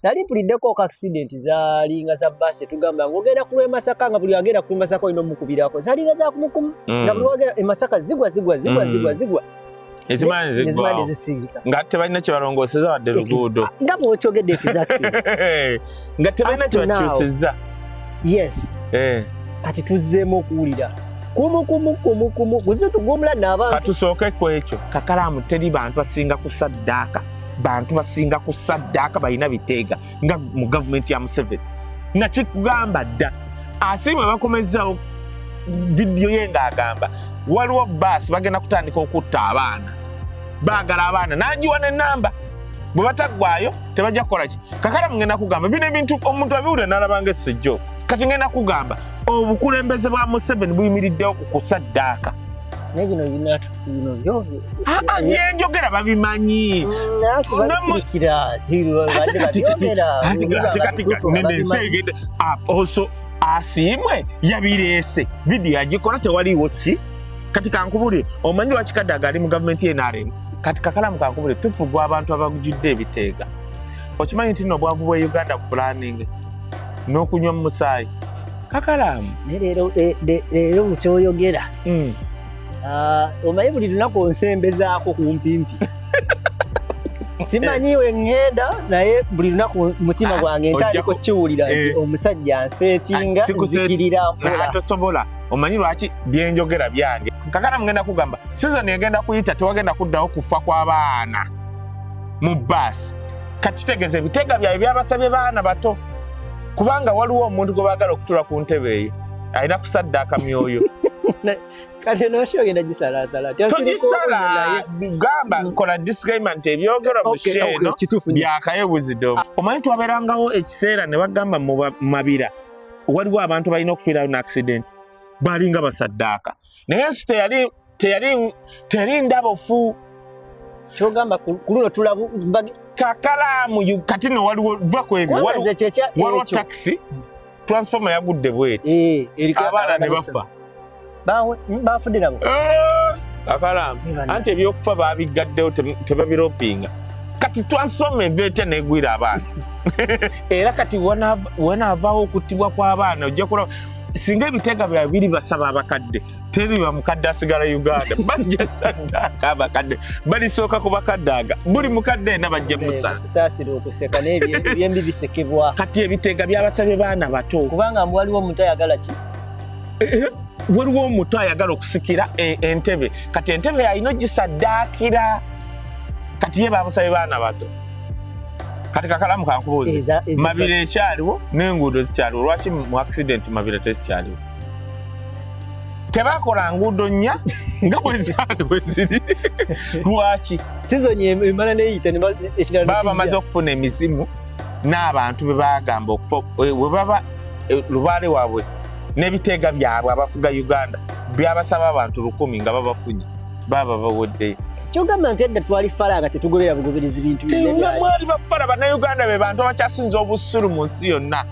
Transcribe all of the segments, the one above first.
Nali mpuliddeko ko accident zaalinga za bbaasi, etugamba ng'ogenda ku lw'e Masaka, nga buli agenda ku Masaka olina omukubirako, zaalinga za kumukumu, nga buli wagenda e Masaka zigwa, zigwa, zigwa, zigwa, zigwa. Ezimanyi nezimala ziggwawo. Nezisirika. Nga tebalina kyebalongooseza wadde luguudo. Nga bw'okyogedde, exactly. Nga tebalina Up to now. kyebakyusizza. Yes. Kati tuzzeemu okuwulira kumu kumu kumu kumu guzitugumula n'abantu. Katusooke ku ekyo, Kakalaamu. Teri bantu basinga kusaddaaka, bantu basinga kusaddaaka balina biteega nga mu gavumenti ya Museveni. Nakikugamba dda, Asiimwe bakomezzawo vidiyo ye ng'agamba waliwo baasi bagenda kutandika okutta abaana, baagala abaana, n'agiwa n'ennamba, bwe bataggwayo tebajja kukola ki. Kakalamu, ngenda kugamba bino ebintu omuntu abiwulira n'alabanga essejjo. Kati ngenda kugamba obukulembeze bwa Museveni buyimiriddewo ku kusaddaaka. Naye bino binatu bino byo. Aa, byenjogera babimanyi. Nati babisirikira. Ate kati nene ensi egende. Also Asiimwe yabireese, vidiyo agikola, tewaliiwo ki. Kati kankubulire, omanyi lwaki Kadaga ali mu gavumenti ye NRM? Kati Kakalamu, kankubulire, tufugwa abantu abagujjudde ebiteega. Okimanyi nti nno obwavu bwe Uganda ku planning n'okunywa mu musaayi, Kakalaamu? Naye leero leero mukyoyogera, omanyi buli lunaku onsembezaako kumpimpi, simanyi we ŋŋenda, naye buli lunaku mutima gwange ntandika okukiwulira nti omusajja nseetinga. Nzikirira mpola. Tosobola. Omanyi lwaki? Byenjogera byange, Kakalamu. Ngenda kugamba season egenda kuyita, tewagenda kuddawo kufa kw'abaana mu baasi. Kati kitegeeza ebiteega byabwe byabasabye baana bato, kubanga waliwo omuntu gwe baagala okutula ku ntebe eyo, alina kusaddaaka myoyo. Kati noshi ogenda gisalaasala? Togisala, gamba kola disclaimer nti ebyogerwa mu show eno Kituufu nnyo. Byakaye wisdom. Omanyi twabeerangawo ekiseera ne bagamba mu mabira waliwo abantu balina okufiirayo n'accident, balinga basaddaaka, naye ensi teyali ndabofu. Kyogamba ku luno tulabu Kakalaamu, kati no waliwo, va ku ebyo. Kubanga nze kyekya Waliwo ekyo. Taxi transformer yagudde bweti, Eriko abaana ne bafa. Bafudde nabo. Eh, Kakalaamu, Ne bano. anti ebyokufa babigaddewo, tebabiropinga. Kati transformer eva etya negwira abaana? Era kati wanaavaawo okuttibwa kw'abaana, ojja kulaba singa ebiteega byabwe biri basaba abakadde, teriba mukadde asigala Uganda, bajja saddaaka abakadde, balisooka ku bakadde aga buli mukadde ena bajja musala. Saasira okuseka, naye ebyembi bisekebwa. Kati ebiteega byabasabye baana bato. Kubanga mbu waliwo omuntu ayagala ki? Eh, waliwo omuto ayagala okusikira entebe. Kati entebe alina ogisaddaakira, kati ye bamusabye baana bato. Kati Kakalamu, kankubuuze, Mabira ekyaliwo n'enguudo zikyaliwo, lwaki mu accident Mabira tezikyaliwo? Tebakola nguudo nnya nga bwe zaali bwe ziri, lwaki? Season emala neyita ekirala Baba ne bamaze kijja. okufuna emizimu n'abantu be bagamba okufa, bwe baba lubaale waabwe n'ebiteega byabwe abafuga Uganda byabasaba abantu 1000, nga babafunye baba baweddeyo. Kyogamba nti edda twali fala nga tetugoberera bugoberezi bintu byonna ebyali. Mwali bafala. Bannayuganda be bantu abakyasinza obusiru mu nsi yonna.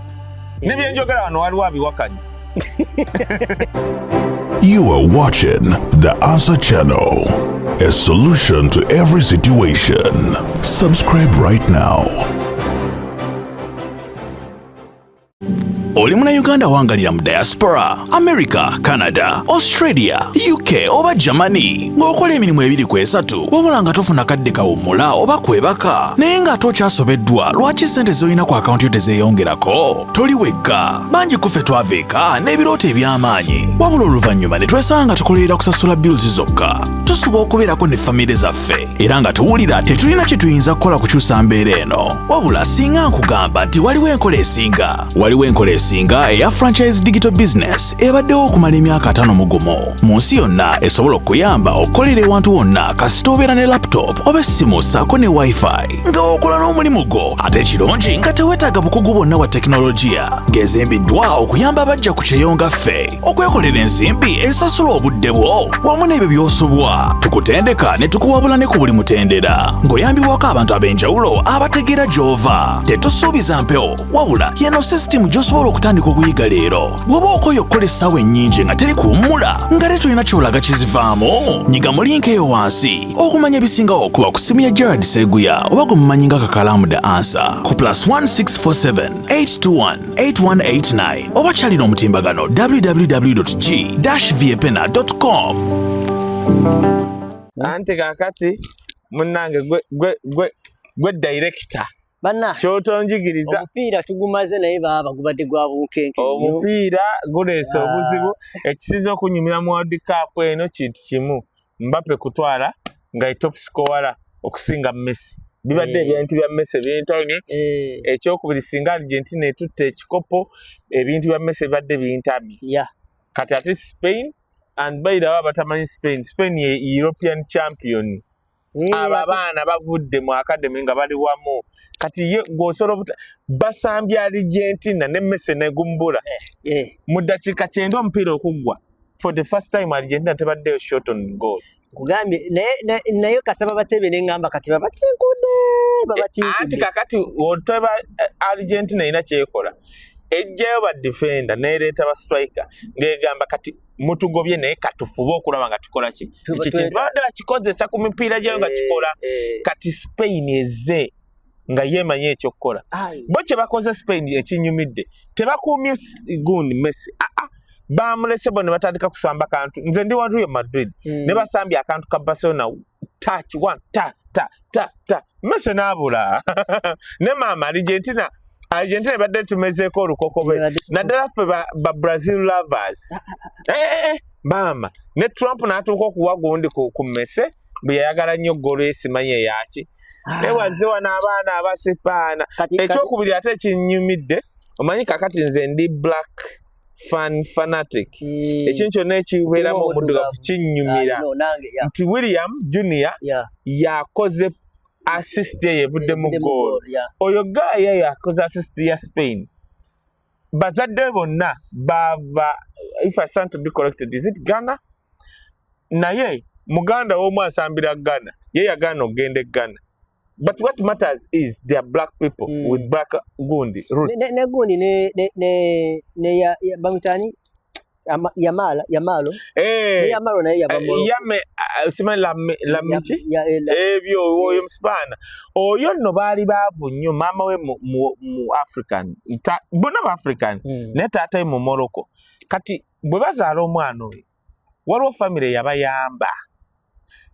Ne byenjogera wano waliwo abiwakanya. You are watching the Answer Channel, a solution to every situation. Subscribe right now. Oli Munnayuganda wangalira mu diaspora, America, Canada, Australia, UK oba Germany, ng'okola emirimu ebiri ku esatu, wabula nga tofuna kadde kawummula oba kwebaka, naye ng'ate okyasobeddwa lwaki ssente z'olina ku akawunti yo tezeeyongerako? Toli wekka. Bangi ku ffe twava eka n'ebirooto eby'amaanyi, wabula oluvannyuma ne twesanga nga tukolerera kusasula bills zokka. Tusuba okubeerako ne famire zaffe, era nga tuwulira tetulina kye tuyinza kukola kukyusa mbeera eno. Wabula singa nkugamba nti waliwo enkola esinga, waliwo enkola esinga eya franchise digital business ebaddewo okumala emyaka 51 mu nsi yonna, esobola okukuyamba okukolera ewantu wonna kasita obeera ne laptop oba essimu ssaako ne wifi, nga okola n'omulimu gwo, ate ekirungi nga teweetaaga bukugu bwonna bwa tekinologiya, ng'ezimbiddwa okuyamba abajja ku kyeyo nga ffe okwekolera ensimbi esasula obudde bwo wamu n'ebyo by'osobwa. Tukutendeka ne tukuwabula ne ku buli mutendera ng'oyambibwako abantu ab'enjawulo abategeera gy'ova. Tetusuubiza mpewo, wabula yeno sisitimu gy'osobola. okutandika okuyiga leero. Bw'oba okoye okukola essaawa ennyingi nga teri kuwummula, nga te tolina ky'olaga kizivaamu, nyiga mu link eyo wansi okumanya ebisingawo okuba ku ssimu ya Gerard Seguya oba gwe mumanyi nga Kakalaamu The Answer ku +1647 821 8189 oba kyalina omutimbagano www.g-viepena.com. Anti kakati munnange gwe director. Banna kyotonjigiriza. Omupiira tugumaze, naye baaba gubadde gwa bunkenke nnyo. Omupiira guleese Ah. obuzibu. Ekisinza okunyumira mu World Cup eno kintu kimu, Mbappe kutwala nga ye top scorer okusinga Messi. Bibadde ebintu bya Messi bintamye. Ekyokubiri, singa Argentina etutta ekikopo, ebintu bya Messi bibadde bintamye. Kati ate Spain, and by the way, abatamanyi Spain, Spain ye European champion. Abo abaana bavudde mu academy nga bali wamu. Kati ye gw'osobola obuta basambye Argentina ne Messi negumbula mu ddakiika 90 omupiira okuggwa, for the first time Argentina tebaddeyo shot on goal. Nkugambye, naye kasaba batebe, neŋŋamba kati babatinkudde. Anti Babatinkudde. Kakati oteba Argentina erina kyekola, ejjayo ba defender nereeta ba striker, ng'egamba kati mutugobye, naye katufube okulaba nga tukola ki. Ekyo kintu babadde bakikozesa ku mipiira gyayo nga kikola. Kati Spain ezze nga yeemanyi ekyokukola. Bo kye bakoze Spain ekinyumidde, tebakuumye gundi Messi, aa, bamulese bo ne batandika kusamba kantu. Nze ndi wa Real Madrid. Ne basambye akantu ka Barcelona, touch one, ta ta ta ta, Messi n'abula. Ne maama Argentina, Argentina ebadde tumezeeko olukokobe, naddala ffe ba Brazil lovers. Eh, maama ne Trump n'atuuka okuwa gundi ku Messi bwe yayagala nnyo ggoolo esimanyi eyaki, naye wazze wano abaana abasipaana. Ekyokubiri ate ekinyumidde, omanyi kakati nze ndi black fan fanatic. Ekintu kyonna ekibeeramu Kirimu omuddugavu omuddugavu. kinyumira. Ah, no, nange, yeah. Nti William Junior yakoze assist ye evudde mu Evudde mu goal. goal, yeah. Oyo gaaya yakoze assist ya Spain. Bazadde be bonna bava, if I stand to be corrected, is it Ghana? Naye muganda w'omu asambira Ghana, ye yagaana okugenda e Ghana. But what matters is they are black people with black gundi roots. Ne gundi ne ya bamutani Yamala, Yamalo. Ne Yamalo naye yava Morocco. Yame, simanyi Lamiki. Ya, Ebyo oyo musipaana oyo nno baali baavu nnyo. Maama we mu African, bonna ba African, naye taata we mu Morocco. Kati bwe bazaala omwana oyo, waliwo famire yabayamba.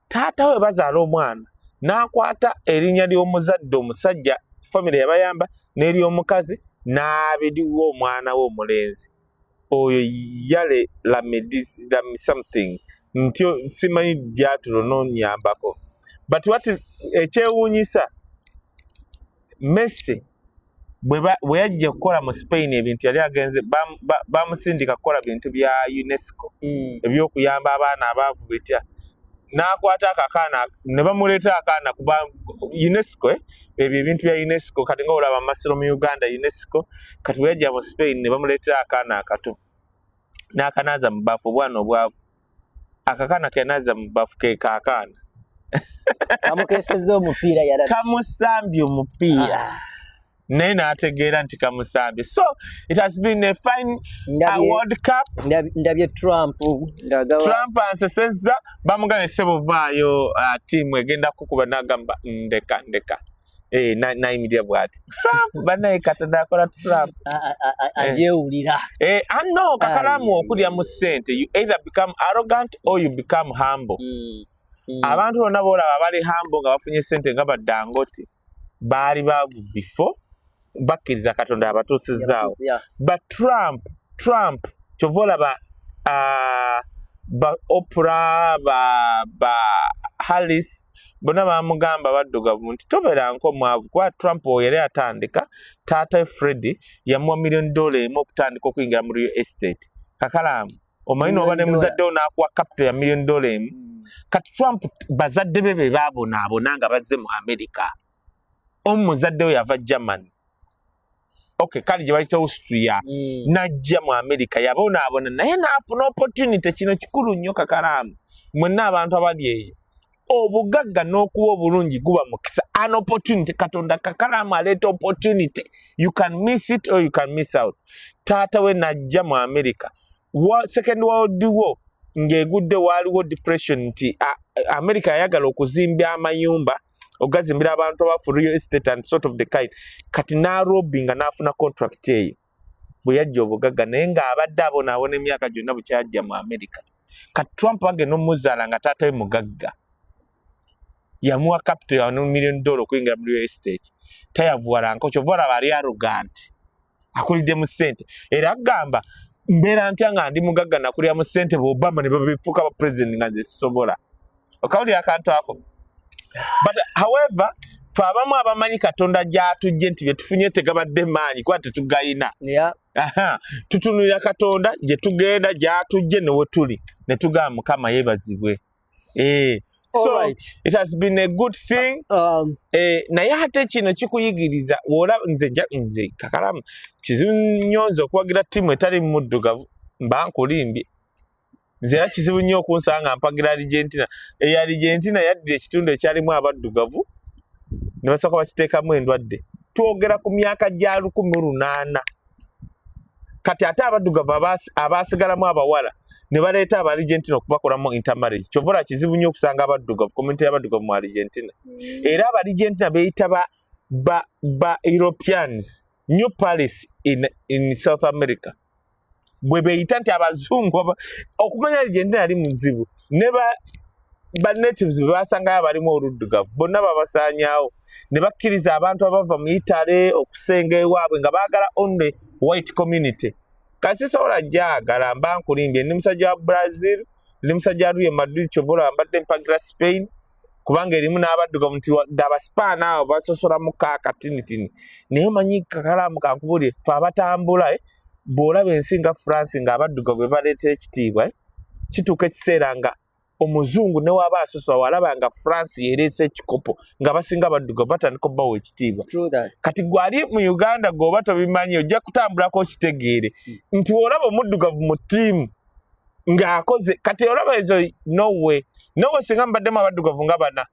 Taata we bazaala omwana n'akwata erinnya ly'omuzadde omusajja, famire yabayamba, n'ery'omukazi n'abiriwa omwana we omulenzi oyo, yale Lamedi, Lami something ntyo, simanyi gyatulo nonyambako. But what ekyewuunyisa, Messi bwe yajja okukola mu Spain ebintu, yali agenze bamusindika kukola bintu bya UNESCO ebyokuyamba abaana abaavu bitya, n'akwata akakaana ne bamuleeta akaana kuba UNESCO, ebyo ebintu bya UNESCO. Kati nga olaba amasiro mu Uganda, UNESCO. Kati bwe yajja mu Spain ne bamuleetera akaana akato n'akanaaza mu baafu, obwana obwavu. Akakaana kenaaza mu baafu ke kaakaana Kamukesezza omupiira yala. Kamusambye omupiira. Naye n'ategeera nti kamusambye. So it has been a fine World Cup. Ndabye Trump ng'agawa. Trump ansesezza. Bamugambye, "Ssebo, vaayo, tiimu egenda kukuba." N'agamba, "Ndeka, ndeka." Eh, nayimirira bw'ati Trump. Bannaye, Katonda akola Trump. Agyewulira. Eh, ano kakalaamu. Aye. Okulya mu ssente, you either become arrogant or you become humble. Abantu bonna boolaba bali humble nga bafunye ssente nga ba Dangote, baali baavu before bakkiriza Katonda abatuusizaawo. But Trump kyova olaba ba Oprah, ba Harris bonna bamugamba baddugavu nti tobeeranko mwavu, kuba Trump oyo yali atandika, taata we Freddy yamuwa million dollar 1 okutandika okuyingira mu real estate. Kakalaamu, omanyi noba ne Million. Muzadde wo n'akuwa capital ya million dollar 1. Kati Trump bazadde be be baabonaabona nga bazze mu America. Omu muzadde we yava Germany, okay, kale gye bayita Austria, n'ajja mu America, yabonaabona naye n'afuna opportunity. Kino kikulu nnyo, kakalaamu, mwenna abantu abali eyo. Obugagga n'okuba obulungi guba mukisa, an opportunity. Katonda kakalaamu aleeta opportunity, you can miss it or you can miss out. Taata we najja mu America wa, Second World War ng'egudde, waaliwo depression nti America yayagala okuzimba amayumba, ogazimbira abantu abafu, real estate and sort of the kind. Kati n'alobbyinga n'afuna contract eyo. Bwe yajja obugagga, naye ng'abadde abonaabona emyaka gyonna bukyajja mu America. Kati Trump bagenda omuzaala nga taata we mugagga, yamuwa capital ya $1 million okuyingira mu real estate. Tayavuwalanko, kyova olaba ali arrogant, akulidde mu ssente. Era agamba, mbeera ntya nga ndi mugagga, nakulira mu ssente, ba Obama ne babifuuka ba president nga nze sisobola. Okawulira akantu ako? But however, fe abamu abamanyi Katonda gy'atujje nti bye tufunye tegabadde maanyi kuba tetugayina. Tutunulira Katonda gye tugenda, gy'atujje ne we tuli, ne tugamba Mukama yeebazibwe. So it has been a good thing. Naye ate kino kikuyigiriza wola nze kakalamu kizibu nnyo nze okuwagira ttiimu etali muddugavu, mba nkulimbye. Nze era kizibu nnyo okunsanga nga mpagira Argentina. Eyo Argentina yaddira ekitundu ekyalimu abaddugavu ne basooka bakiteekamu endwadde. Twogera ku myaka gya 1800. Kati ate abaddugavu abaasigalamu abawala ne baleeta aba Argentina okubakolamu intermarriage. Kyova olaba kizibu nnyo okusanga abaddugavu, community y'abaddugavu mu Argentina. Era aba Argentina beeyita ba Europeans, New Paris in South America, bwe beeyita nti abazungu. Okumanya Argentina yali muzibu ne ba natives be basangayo abalimu oluddugavu bonna babasaanyaawo, ne bakkiriza abantu abava mu Italy okusenga ewaabwe nga baagala only white community. Kati sisobola gyagala, mba nkulimbye. Ndi musajja wa Brazil, ndi musajja wa Real Madrid. Kyova olaba mbadde mpagira Spain kubanga erimu n'abaddugavu nti abasipaana abo basosolamu kaakatinitini. Naye omanyi kakalaamu kankubulire, fe abatambula, bw'olaba ensi nga France ng'abaddugavu be baleetera ekitiibwa, kituuka ekiseera nga omuzungu ne waaba asosola, walaba nga France yereese ekikopo nga basinga abaddugavu, batandika obbawa ekitiibwa. True that. Kati gwali mu Uganda gweoba tobimanyi, ojja kutambulako okitegeere nti olaba omuddugavu mu ttiimu ng'akoze. Kati olaba ezo Norway, Norway singa mubaddemu abaddugavu nga bana,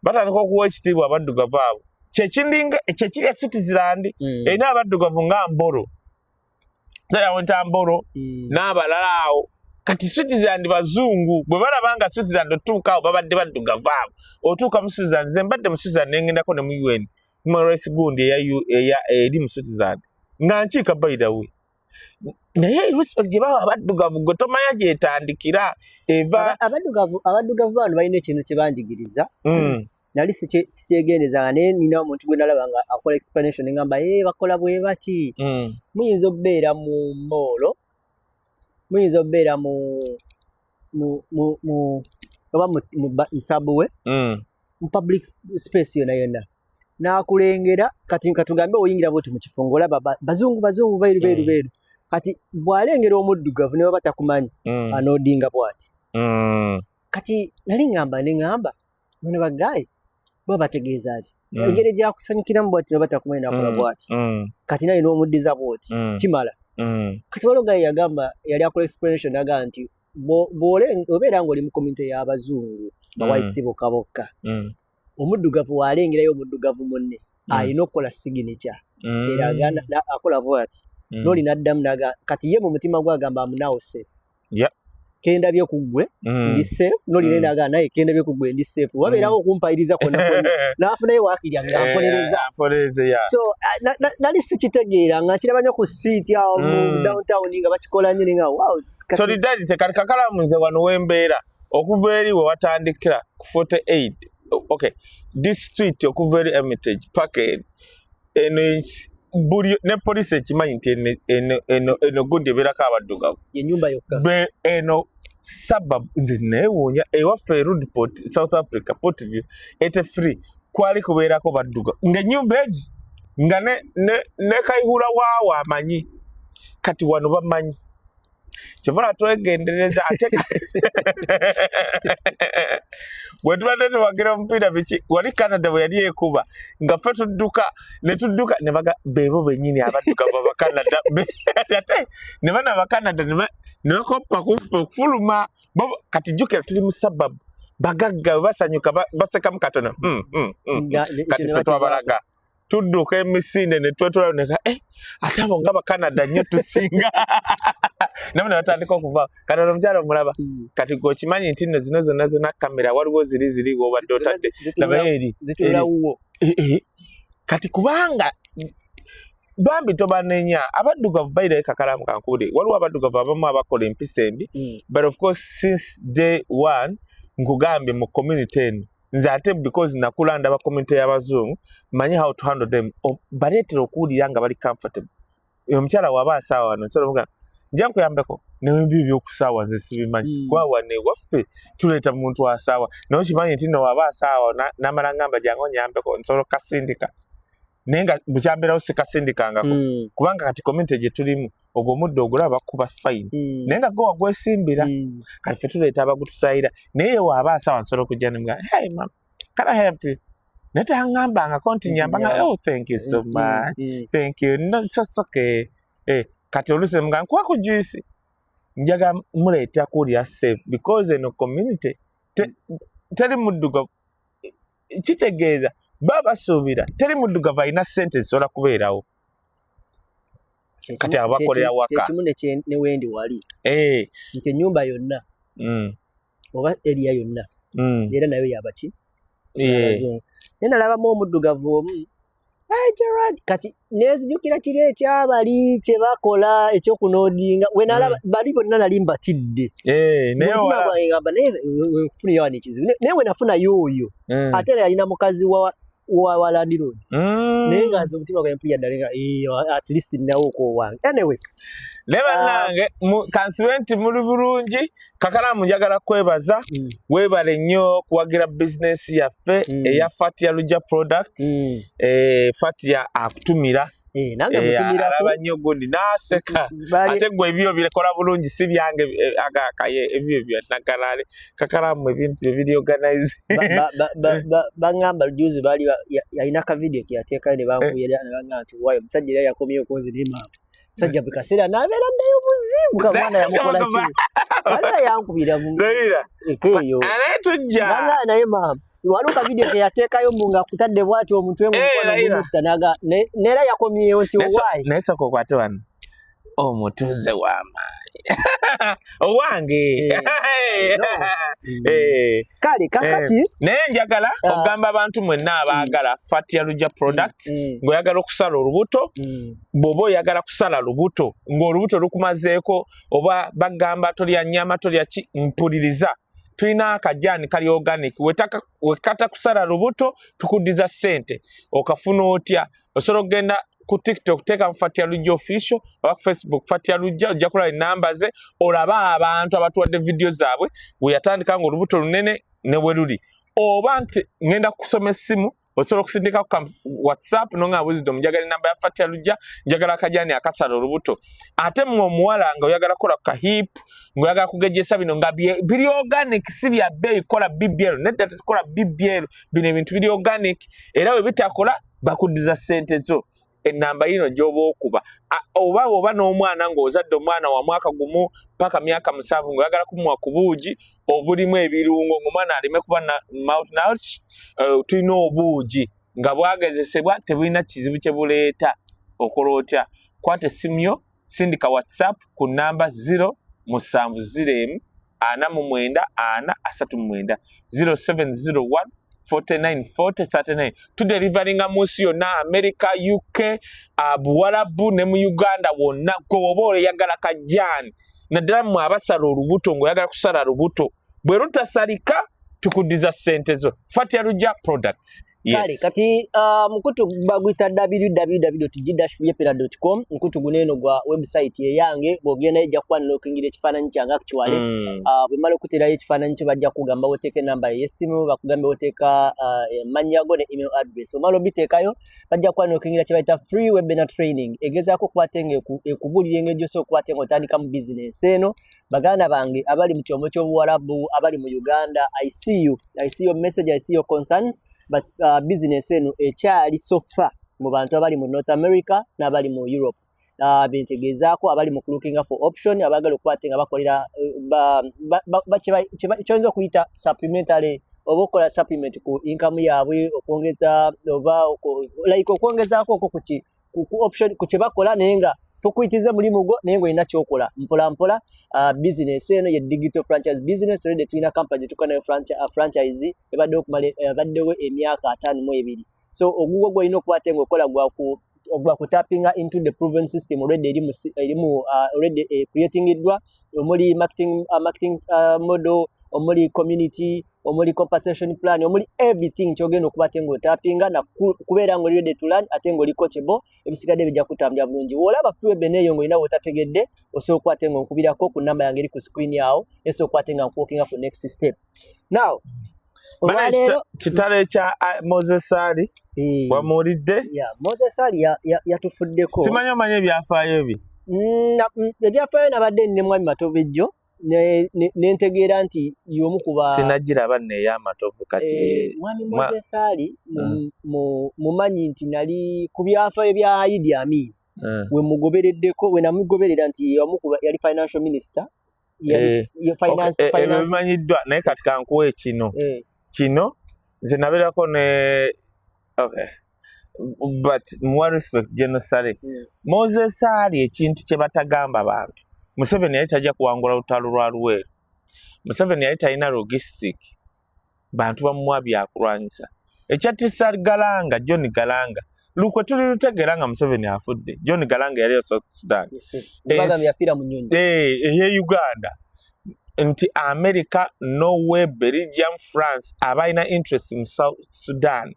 batandika okuwa ekitiibwa abaddugavu abo. Kyekindinga kyekiri e Switzerland, erina abaddugavu nga Mboro tayawenta Mboro n'abalala awo. Kati Switzerland bazungu bwe balaba nga Switzerland otuuka awo babadde baddugavu abo. Otuuka mu Switzerland, nze mbadde mu Switzerland nengendako ne mu UN Human Rights gundi eya eri mu Switzerland nga nkiika, by the way, naye respect gye bawa abaddugavu gwe tomanya gyetandikira eva. Abaddugavu bano balina ekintu kye banjigiriza. Nali sikyegendezanga, naye nina omuntu gwe nalaba nga akola explanation, ngamba ye bakola bwe bati. Muyinza okubeera mu mall, muyinza okubeera mu oba mu subway, mu public space yonna yonna, n'akulengera. Kati katugambe oyingira bwoti mu kifo ng'olaba bazungu bazungu, beeru beeru, beeru. Kati bw'alengera omuddugavu ne baba takumanyi, anoodinga bw'ati. Kati nali ŋŋamba, ne ŋŋamba bano ba guy baba bategeeza ki? Engeri gyakusanyukiramu bwati ne batakumanyi, nakola bwati. Kati naye n'omuddiza bwoti, kimala. Kati waliwo guy yagamba, yali akola explanation, agamba nti obeera ng'oli mu community y'abazungu ba whites bokka bokka, omuddugavu w'alengerayo omuddugavu munne, alina okukola signature era akola bwati. N'oli n'addamu naga. Kati ye mu mutima gwe agamba, am now safe. Kendabye ku ggwe, ndi safe. N'oli naye n'agamba, naye kendabye ku ggwe, ndi safe. Wabeerawo okumpayiriza kwonna kwonna, n'afunayo waakiri nga mpolereza. Mpolereza, yeah. So nali sikitegeera, nga nkiraba nnyo ku street awo mu downtown nga bakikola nnyo, nenga wow, Solidarity. Kati kakalamu nze wano wembeera, okuva eri we watandikira ku 48, okay, this street okuva eri Hermitage paka eno buli ne poliisi ekimanyi nti eno gundi ebeerako abaddugavu. Yenyumba yokka. Be eno suburb nze neewuunya ewaffe e Roodepoort, South Africa, Portview 83, kwali kubeerako baddugavu ng'ennyumba egi nga ne Kayihura waawo amanyi. Kati wano bamanyi, kyova twegendereza. Ate bwe tubadde tuwagira omupiira biki wali Canada bwe yali ekuba, nga ffe tudduka ne tudduka ne baga beebo bennyini abaddugavu Abacanada. Ate ne bano Abacanada ne bakoppa kuffe okufuluma. Kati jjukira tuli mu suburb, Bagagga bwe basanyuka basekamu katono. Kati ne ffe twabalaga tudduka emisinde ne twetula neka ate abo nga Bakanada nnyo tusinga nabo ne batandika okuva. Kati ono omukyala omulaba, kati gwe okimanyi nti nno zino zonna zonna kamera waliwo ziri wobadde otadde, labayo eri. Zitunula wuwo. Eh. Kati kubanga bambi tobanenya abaddugavu bairayo kakalamu kankubule, waliwo abaddugavu abamu abakola empisa embi, but of course since day one nkugambye mu community eno nze ate because nakula ndaba community y'abazungu, manyi how to handle them. Baleetera okuwulira nga bali comfortable. Omukyala waba asaawa wano, nsobola omugamba nja nkuyambeko, naye ebyo ebyokusaawa nze sibimanyi, kuba wano ewaffe tuleeta muntu asaawa, naye okimanyi nti no waba asaawa n'amala ngamba jangu onyambeko, nsobola okukasindika, naye nga bukyambeerawo sikasindikangako, kubanga kati community gye tulimu ogwo omuddo ogulaba bakuba fine, naye nga gwe wagwesimbira. Kati ffe tuleeta abagutusayira, naye waaba asawa nsobola okujja nemugamba, "Hey ma'am, can I help you?" Naye taŋŋambangako nti nyamba nga, "Oh, thank you so much, thank you, no, it's okay." Kati oluusi nemugamba, "Nkuwa ku juice." Njaga muleeta kuwulira safe because eno community teri muddugavu, kitegeeza baba basuubira teri muddugavu alina ssente zisobola kubeerawo. Kati abo bakolera waka. Kyekimu ne wendi wali nti ennyumba yonna oba area yonna era nayo yabaki? Abazungu. Naye nalabamu omuddugavu omu. "Hey, Gerard," kati nenzijukira kiri ekyabali kye bakola ekyokunoodinga, we nalaba bali bonna nali mbatidde. Naye Mu mutima gwange ngamba naye nfunira wano ekizibu. Naye we nafunayo oyo, ate era yalina mukazi wa landlord, naye nga nze omutima gwange mpulira ddala nga at least ninawo owange. Anyway. Naye bannange, kansibe nti muli bulungi. Kakalamu, njagala kwebaza, weebale nnyo kuwagira bizinesi yaffe eya Fatia Luja Products. Fatia akutumira. Nange mutumirako. Alaba nnyo gundi n'aseka. Ate gwe ebyo bikola bulungi, si byange, agakaye ebyo bya nagalale. Kakalamu, ebintu ebiri organize. Baŋŋamba juzi baali yalina ka video ke yateekayo ne bankubira ne baŋŋamba nti waayo omusajja era yakomyewo nze ne maama sajja buli kaseera n'abeera nayo buzibu ka mwana yamukola ki, waliwo yankubira mu Labira. eka eyo. Naye tujja. Baŋŋamba naye maama waliwo ka video ke yateekayo mu nga akutadde bw'ati omutwe mu mukono Raila. gumukuta naga neera yakomyewo nti owaayi. Naye sooka okwate wano omutuuze w'amaanyi owange. No. Kale kakati Naye njagala Ah. okugamba abantu mwenna abaagala Fatia Luja Products, ng'oyagala okusala olubuto, bw'oba oyagala kusala lubuto ng'olubuto lukumazeeko oba bagamba tolya nnyama, tolya ki, mpuliriza, tulina akajaani kali organic. Wekata kusala lubuto tukuddiza ssente. Okafuna otya? Osobola okugenda ku TikTok, teeka Fatia Lujja Official, oba ku Facebook Fatia Lujja, ojja kulaba enamba ze, olabe abantu abatuwadde vidiyo zaabwe bwe yatandika ng'olubuto lunene ne bwe luli. Oba nti ngenda kusoma essimu, osobola okusindika ku WhatsApp nonga, "Wisdom, njagala enamba ya Fatia Lujja, njagala akajaani akasala olubuto." Ate mmwe omuwala nga oyagala kukola ku kahip, ng'oyagala kugejesa, bino nga biri organic, si bya bbeeyi kukola BBL, nedda, tetukola BBL. Bino ebintu biri organic, era bwe bitakola bakuddiza ssente zo. Enamba yino gy'oba okuba, oba oba n'omwana ng'ozadde omwana wa mwaka 1 paka myaka 7, ng'oyagala kumuwa ku buugi obulimu ebirungo ng'omwana aleme kuba na mouth nourished, tulina obuugi nga bwagezesebwa, tebulina kizibu kye buleeta. Okola otya? Kwata essimu yo, sindika WhatsApp ku namba 0 7 0 1 49 4 39, 0701 49 40 39. Tudeliveringa mu nsi yonna, America, UK, Buwarabu ne mu Uganda wonna. Gwe oba oyagala kajaani, naddala mmwe abasala olubuto, ng'oyagala kusala lubuto, bwe lutasalika tukuddiza ssente zo. Fatia Luja Products. Kale kati mukutu baguyita www.g-yepera.com. Mukutu guno eno gwa website eyange. Bw'ogenda ejja kuba nokuyingira ekifaananyi kyange actually. Bwe mala okuterayo ekifaananyi kyo, bajja kugamba woteeka enamba ey'essimu, bakugambe woteeka amannya go ne email address. Omala obiteekayo, bajja kuba nokuyingira kye bayita free webinar training, egezaako okuba ate nga ekubuulira engeri gy'osobola okuba ate nga otandika mu bizinensi eno. Baganda bange abali mu kyombo ky'obuwarabu, abali mu Uganda, I see you, I see your message, I see your concerns, but business eno ekyali so far mu bantu abali mu North America n'abali mu Europe. Bentegeezaako abali mu looking for option, abaagala okuba ate nga bakolera kyoyinza okuyita supplementary oba okukola supplement ku income yaabwe, okwongeza oba like okwongezaako okwo ku option ku kye bakola, naye nga tokuyitiriza mulimu gwo, naye ng'olina kyokola mpola mpola. Business eno ye digital franchise business. Already tulina company gyetukola nayo franchise ebaddewo okumala ebaddewo emyaka 52. So ogugwo gwolina okuba ate ng'okola gwa kutapinga into the proven system already eri mu already creatingiddwa, omuli marketing model, omuli community, omuli compensation plan, omuli everything kyogenda okuba ate ng'otapinga na kubeera ng'oli ready to learn ate ng'oli coachable. Ebisigadde bijja kutambula bulungi. Bw'olaba free eyo ng'olina w'otategedde, osobola okuba ate ng'onkubirako ku namba yange eri ku screen awo, esobola okuba ate nga nkuwalkinga ku next step. Now olwaleero kitalo ekya Moses Ali wamuwulidde? Yeah, Moses Ali yatufuddeko. Simanyi omanyi ebyafaayo bye? Ebyafaayo nabadde nne mwami Matovu ejjo nentegeera nti y'omu kuba Sinagiraba nno ey'amatovu kati. Mwami Moses Ali mumanyi nti nali ku byafaayo bya Idi Amin we mugobereddeko, we namugoberera nti y'omu kuba yali financial minister, finance, Ebyo bimanyiddwa, naye kati kankuwe kino. Kino nze nabeerako ne, okay, but more respect General Saleh. Moses Ali, ekintu kye batagamba bantu, Museveni yali tajja kuwangula lutalo lwa Luweero. Museveni yali talina logistic, bantu bamuwa byakulwanyisa. Ekyattisa Galanga, John Galanga, lukwe tuli lutegeera nga Museveni afudde. John Galanga yali South Sudan. Bagambye yafiira mu nnyonyi. Eye Uganda nti America, Norway, Belgium, France abalina interest mu South Sudan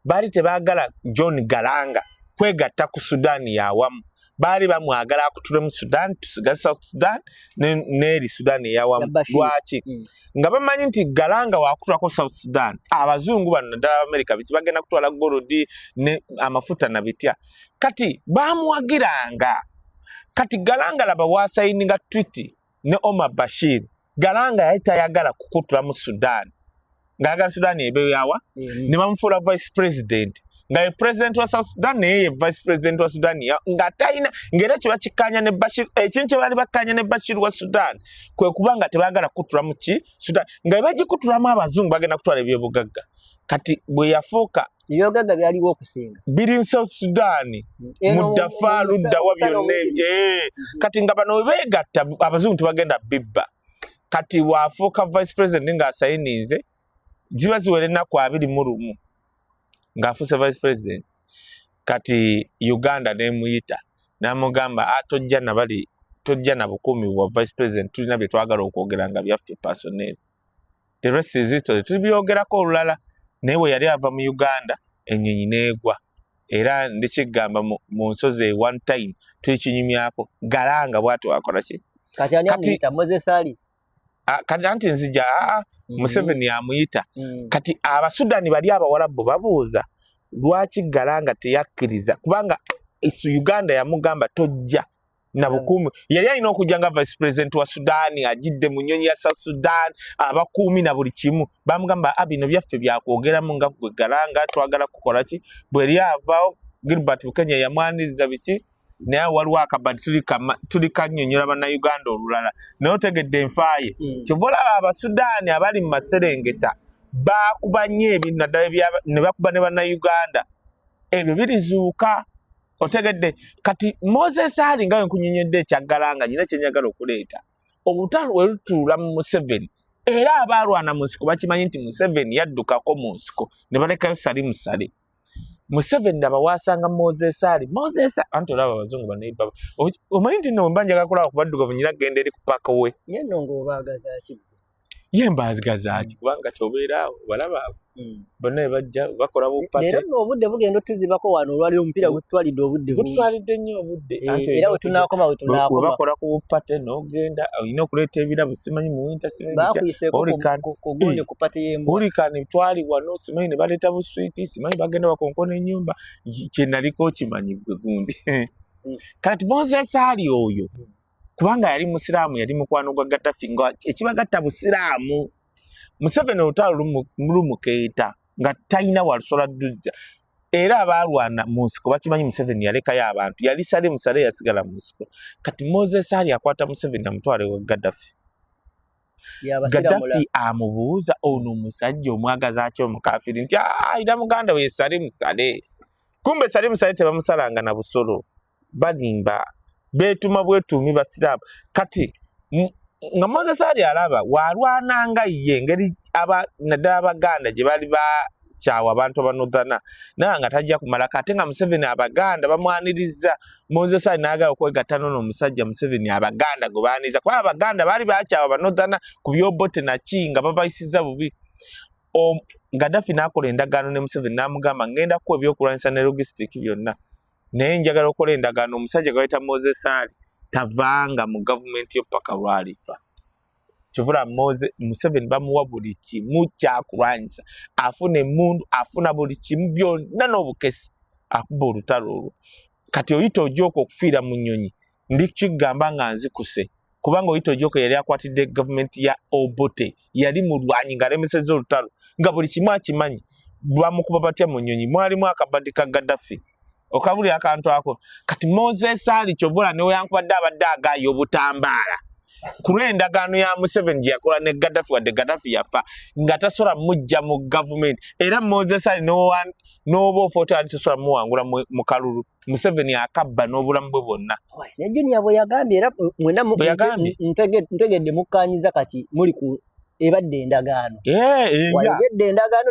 baali tebaagala John Galanga kwegatta ku Sudan yawamu. Baali bamwagala akutule mu Sudan, tusigaze South Sudan n'eri Sudan eyawamu. Na Bashir. Lwaki? Nga bamanyi nti Galanga wakutulako South Sudan, abazungu bano naddala America biki bagenda kutwala gold ne amafuta na bitya. Kati bamuwagiranga. Kati Galanga laba wasayininga treaty ne Omar Bashir. Galanga yali tayagala kukutula mu Sudan, ng'ayagala Sudan ebe yawa. Ne bamufuula vice president, nga ye president wa South Sudan, naye ye vice president wa Sudan nga talina, ng'era kiba kikkaanya ne Bashir. Ekintu kye baali bakkaanya ne Bashir wa Sudan kwe kuba nga tebaagala kukutula mu ki Sudan, nga bwe bagikutulamu abazungu bagenda kutwala ebyobugagga. Kati bwe yafuuka Ebyobugagga byaliwo okusinga. Biri mu South Sudan, mu Darfur, luddawa byonna ebyo. Kati nga bano bwe beegatta, abazungu tebagenda bibba. Kati bw'afuuka vice president ng'asayininze, ziba ziwera ennaku 21 ng'afuuse vice president. Kati Uganda nemuyita n'amugamba, "Ah, tojja nabali, tojja na bukuumi bwa vice president, tulina bye twagala okwogera nga byaffe personnel." The rest is history, tulibyogerako olulala. Naye bwe yali ava mu Uganda, ennyonyi n'egwa. Era ndikigamba mu nsozi e one time tulikinyumyako. Galanga bw'ati wakola ki? Kati ani amuyita Moses Ali? Ah, kati anti nzija Museveni amuyita. Kati Abasudani bali Abawalabu babuuza lwaki Galanga teyakkiriza, kubanga Uganda yamugamba tojja na bukuumi. Yali alina okujja nga vice president wa Sudan, agidde mu nnyonyi ya South Sudan, abakuumi na buli kimu. Bamugamba, "Ah, bino byaffe byakwogeramu nga gwe Galanga, twagala kukola ki?" Bwe yali avaawo, Gilbert Bukenya yamwaniriza biki, naye waliwo akabadi tuli kannyonnyola Bannayuganda olulala. Naye otegedde enfaaye. Kyova olaba Abasudaani abali mu maserengeta baakuba nnyo ebintu, naddala ne bakuba ne Bannayuganda. Ebyo birizuuka, otegedde? Kati Moses Ali, nga wenkunyonyodde ekyaggalanga, nyina kyenjagala okuleeta olutalo we lutuula mu Museveni. Era abaalwana mu nsiko bakimanyi nti Museveni yaddukako mu nsiko ne balekayo Salimu Sale. Museveni laba wasanga Moses Ali. Moses, anti olaba abazungu baneiba, omanyi nti no mba njagala kulaba ku baddugavu, nyina kugenda eri ku paaka we. Ye nno ng'obaagaza ki? Ye mbaagaza ki? Kubanga kyobeera awo balaba abo bonna be bajja bakola bupate. Leero nno obudde bugenda otuzibako wano. Olwaliro omupiira gututwalidde obudde bungi. Gututwalidde nnyo obudde. Anti Era we tunaakoma we bwe tunaakoma. Bakola ku bupate n'ogenda olina okuleeta ebirabo, simanyi mu winter, simanyi bitya. Bakuyiseeko ku gundi ku party y'embwa. Hurricane twali wano, simanyi ne baleeta buswiti, simanyi bagenda bakonkona ennyumba. Kye naliko kimanyi gwe gundi. Kati Moses Ali oyo, kubanga yali musiraamu, yali mukwano gwa Gaddafi, nga ekibagatta busiraamu. Museveni olutalo lumukeeta nga talina walusola dujja. Era abaalwana mu nsiko bakimanyi Museveni yalekayo abantu, yali Salim Saleh yasigala mu nsiko. Kati Moses Ali akwata Museveni amutwale wa Gaddafi. Gaddafi amubuuza, ono omusajja omwagaza ki omukafiri? Nti alina muganda we Salim Saleh. Kumbe Salim Saleh tebamusalanga na busolo, balimba, beetuma bwetuumi basiraamu. Kati nga Moses Ali alaba walwananga ye engeri naddala Abaganda gye bali bakyawa abantu abanodhana, naye nga tajja kumalako, ate nga Museveni Abaganda bamwaniriza. Moses Ali n'agala okwegatta n'ono omusajja Museveni Abaganda gwe baaniriza, kuba Abaganda baali bakyawa abanodhana ku by'Obote naki nga babayisizza bubi. Gaddafi n'akola endagaano ne Museveni n'amugamba, ngenda kuwa ebyokulwanyisa ne logistic byonna, naye njagala okukola endagaano omusajja gwe bayita Moses Ali tavanga mu gavumenti yo paka lwalifa. Kyovula Museveni bamuwa buli kimu kyakulwanyisa, afuna emmundu, afuna buli kimu byonna n'obukesi, akuba olutalo olwo. Kati Oyite Ojok okufiira mu nnyonyi, ndi kigamba nga nzikuse, kubanga Oyite Ojok yali akwatidde gavumenti ya Obote, yali mulwanyi ng'alemesezza olutalo, nga buli kimu akimanyi. Bamukuba batya mu nnyonyi? Mwalimu akabadi ka Gaddafi, okabuli akantu ako. Kati Moses Ali kyovula neweyankubadde abadde agaayo obutambaala ku lw'endagaano ya Museveni gye yakola ne Gaddafi, wadde Gaddafi yafa, nga tasobola mujja mu gavumenti. Era Moses Ali n'oba ofa otya, ali tosobola muwangula mu kalulu. Museveni akabba n'obulamu bwe bwonna. Ne Junior bwe yagambye, era mwena ntegedde mukkaanyiza, kati muli ku ebadde endagaano. Wayogedde endagaano,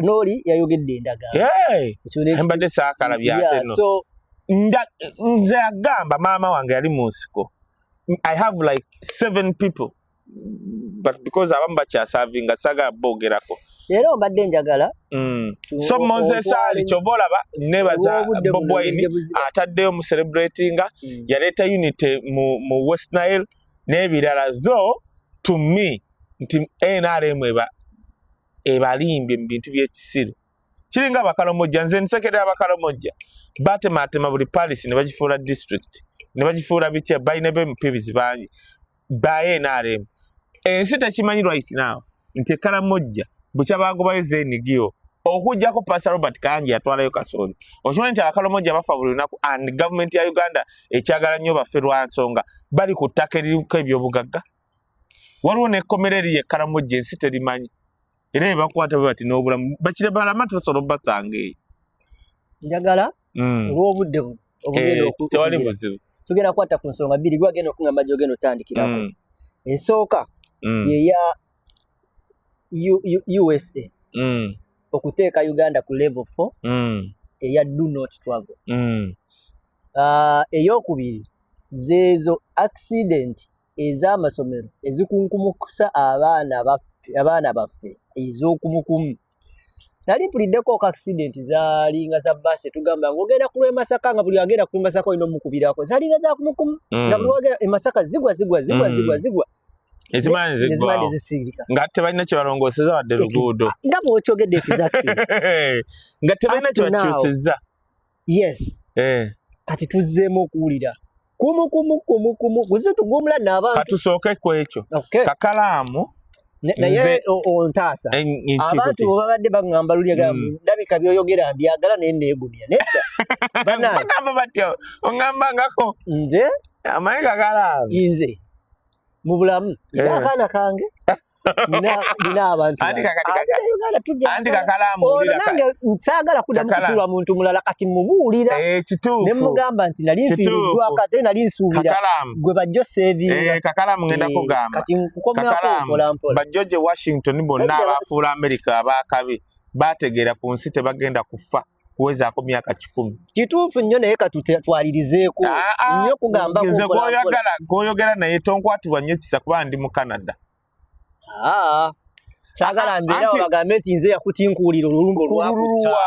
n'oli yayogedde endagaano. Mbadde saakala byate no. Nze agamba maama wange yali mu nsiko. I have like seven people, but because abamu bakyasavinga saagala boogerako. Era mbadde njagala So Moses Ali kyova olaba nebaza Bobi Wine ataddeyo mu celebratinga, yaleeta unity mu West Nile n'ebirala. Zo to me nti NRM eba ebalimbye mu bintu by'ekisiru, kiringa Abakalomojja. Nze nsekerera Abakalomojja, batematema buli parish ne bagifuula district ne bagifuula bitya, balina ba MPs bangi ba NRM. Ensi tekimanyi right now nti Ekalamojja bukya bagobayo zenigio, okuggyako Pastor Robert Kayanja yatwalayo kasooli. Okimanyi nti Abakalomojja bafa buli lunaku, and gavumenti ya Uganda ekyagala nnyo bafe lwa nsonga bali ku ttaka eririko ebyobugagga. Waliwo n'ekkomera eriyo Ekkalamojja, ensi terimanyi, era ebakwata bwe bati n'obulamu bakire balama tosobola obbasanga eyo. Njagala olw'obudde buno tewali buzibu. Tugenda kukwata ku nsonga bbiri, gwagenda okungamba gyogenda otandikirako. Esooka yeya USA okuteeka Uganda ku level 4 eya do not travel. Eyokubiri zeezo accident ez'amasomero ezikunkumukusa abaana baffe ez'okumukumu. Nali mpuliddeko ko accident zaalinga za baasi, tugamba ng'ogenda ku lw'e Masaka, nga buli agenda ku Masaka olina omukubirako, zaalinga za kumukumu, nga buli wagenda e Masaka zigwa zigwa zigwa zigwa zigwa. Ezimanyi nezimala ziggwawo nezisirika. Nga tebalina kyebalongooseza wadde luguudo. Nga bw'okyogedde, exactly. Nga tebalina Up to now. kyebakyusizza. Yes. Kati tuzzeemu okuwulira kumu kumu kumu kumu guze tugumula n'abantu. Katusooke ku ekyo. Okay. Kakalaamu. Naye ontaasa abantu bwe babadde baŋŋamba luli, ndabika byoyogera mbyagala naye neegumya nedda. Bannange. Bagamba batyo, oŋŋamba ngako. Nze amanyi kakalaamu. Nze mu bulamu nina akaana kange, nina abantu Anti bange. Kakati Ate ne Uganda tujja Anti kakalaamu ono wulira nange saagala kuddamu Kakalaamu. kufiirwa muntu mulala. Kati mubuulira ne Kituufu. mugamba nti nali nfiiriddwako, ate nali nsuubira Kakalaamu. gwe bajjo seevinga. Kakalaamu ngenda kugamba. Kati nkukomyako Kakalaamu. mpola mpola. Ba George Washington bonna Sajja abafuula America abakabi bategeera ku nsi tebagenda kufa kuwezaako myaka 100. Kituufu nnyo, naye katutwalirizeeko Ah, ah, nnyo kugambako nze mpola mpola. gwoyagala gwoyogera naye tonkwatibwa nnyo kisa kuba ndi mu Canada. Ah, saagala mbeera bagambe nti nze yakutinkuulira olulumba olwakutta. Kululuwa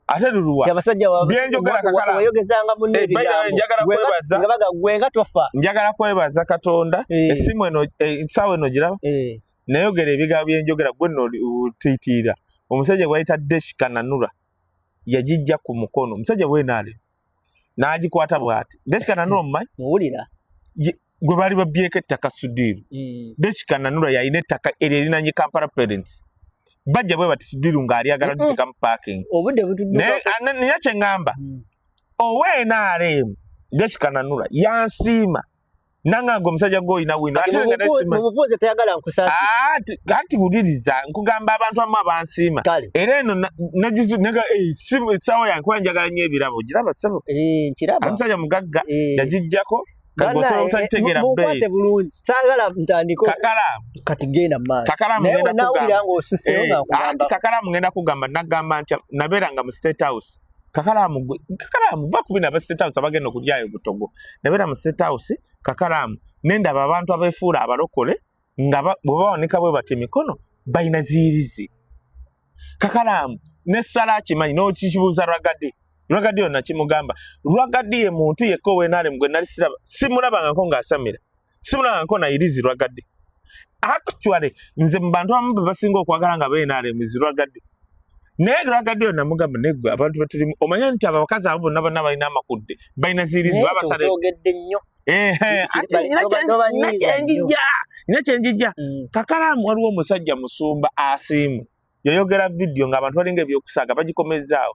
ate luluwa? Abasajja Byenjogera kakala. wayogezanga munno Eh, by the way, ebigambo njagala kwebaza. Nga baga gwe nga tofa. Njagala kwebaza Katonda. Essimu eno, essaawa eno giraba, nayogera ebigambo byenjogera gwe nno otiitiira. Omusajja gwayita Deshi Kananura yagijja ku mukono omusajja bwenaale n'agikwata bw'ati. Deshi Kananura omumanyi? Muwulira. Gwe baali babyeko ettaka Sudiiru. Deshi Kananura yalina ettaka eryo erinanye Kampala Parents. Bajja bwe bati sidiru ng'alyagala tuteekamu parking. Obudde butudduka. Naye kye ŋŋamba, owa NRM Jessica Nanula yansiima nanganga omusajja gw'olina wino. Kati ate nga tasiima. Mu bufuuzi teyagala nkusaasi. Ati wuliriza, nkugamba abantu abamu abansiima. Kale. Era eno nagizu nega simu essaawa yange kuba njagala nnyo ebirabo, giraba ssebo. Eh, nkiraba. Omusajja mugagga yagiggyako. Bannaye, Kagosobola obutagitegeera munkwate bbeeyi. bulungi, saagala ntandike. Kakalaamu. Kati genda mu maaso. Kakalaamu, Naye ngenda wenaawulira kugamba. ng'osusseewo nga nkugamba. Anti kakalaamu ngenda kugamba, nagamba nti nabeeranga mu State House. Kakalaamu gwe kakalaamu va ku bino aba State House abagenda okulyayo butogo. Nabeera mu State House, kakalaamu, nendaba abantu abeefuula abalokole nga bwe bawanika bwe bati emikono balina ziyirizi. Kakalaamu nessala akimanyi n'okikibuuza Rwagadi. Rwagadi yonna kimugamba. Rwagadi ye muntu yekka ow'NRM gwe nali siraba, simulabangako ng'asamira, simulabangako nayirizi Rwagadi. Actually nze mu bantu abamu be basinga okwagala nga ba NRM zi Rwagadi. Naye Rwagadi yo namugamba, neggwe abantu betulimu omanye nti abo abakazi abo bonna bonna balina amakudde, balina ziyirizi. Naye babasala. kyogedde nnyo. Ate Tobanyiiza nina kyenjijja, nina kyenjijja. Kakalaamu, waliwo omusajja musumba Asiimwe yayogera vidiyo ng'abantu balinga ebyokusaaga bagikomezaawo.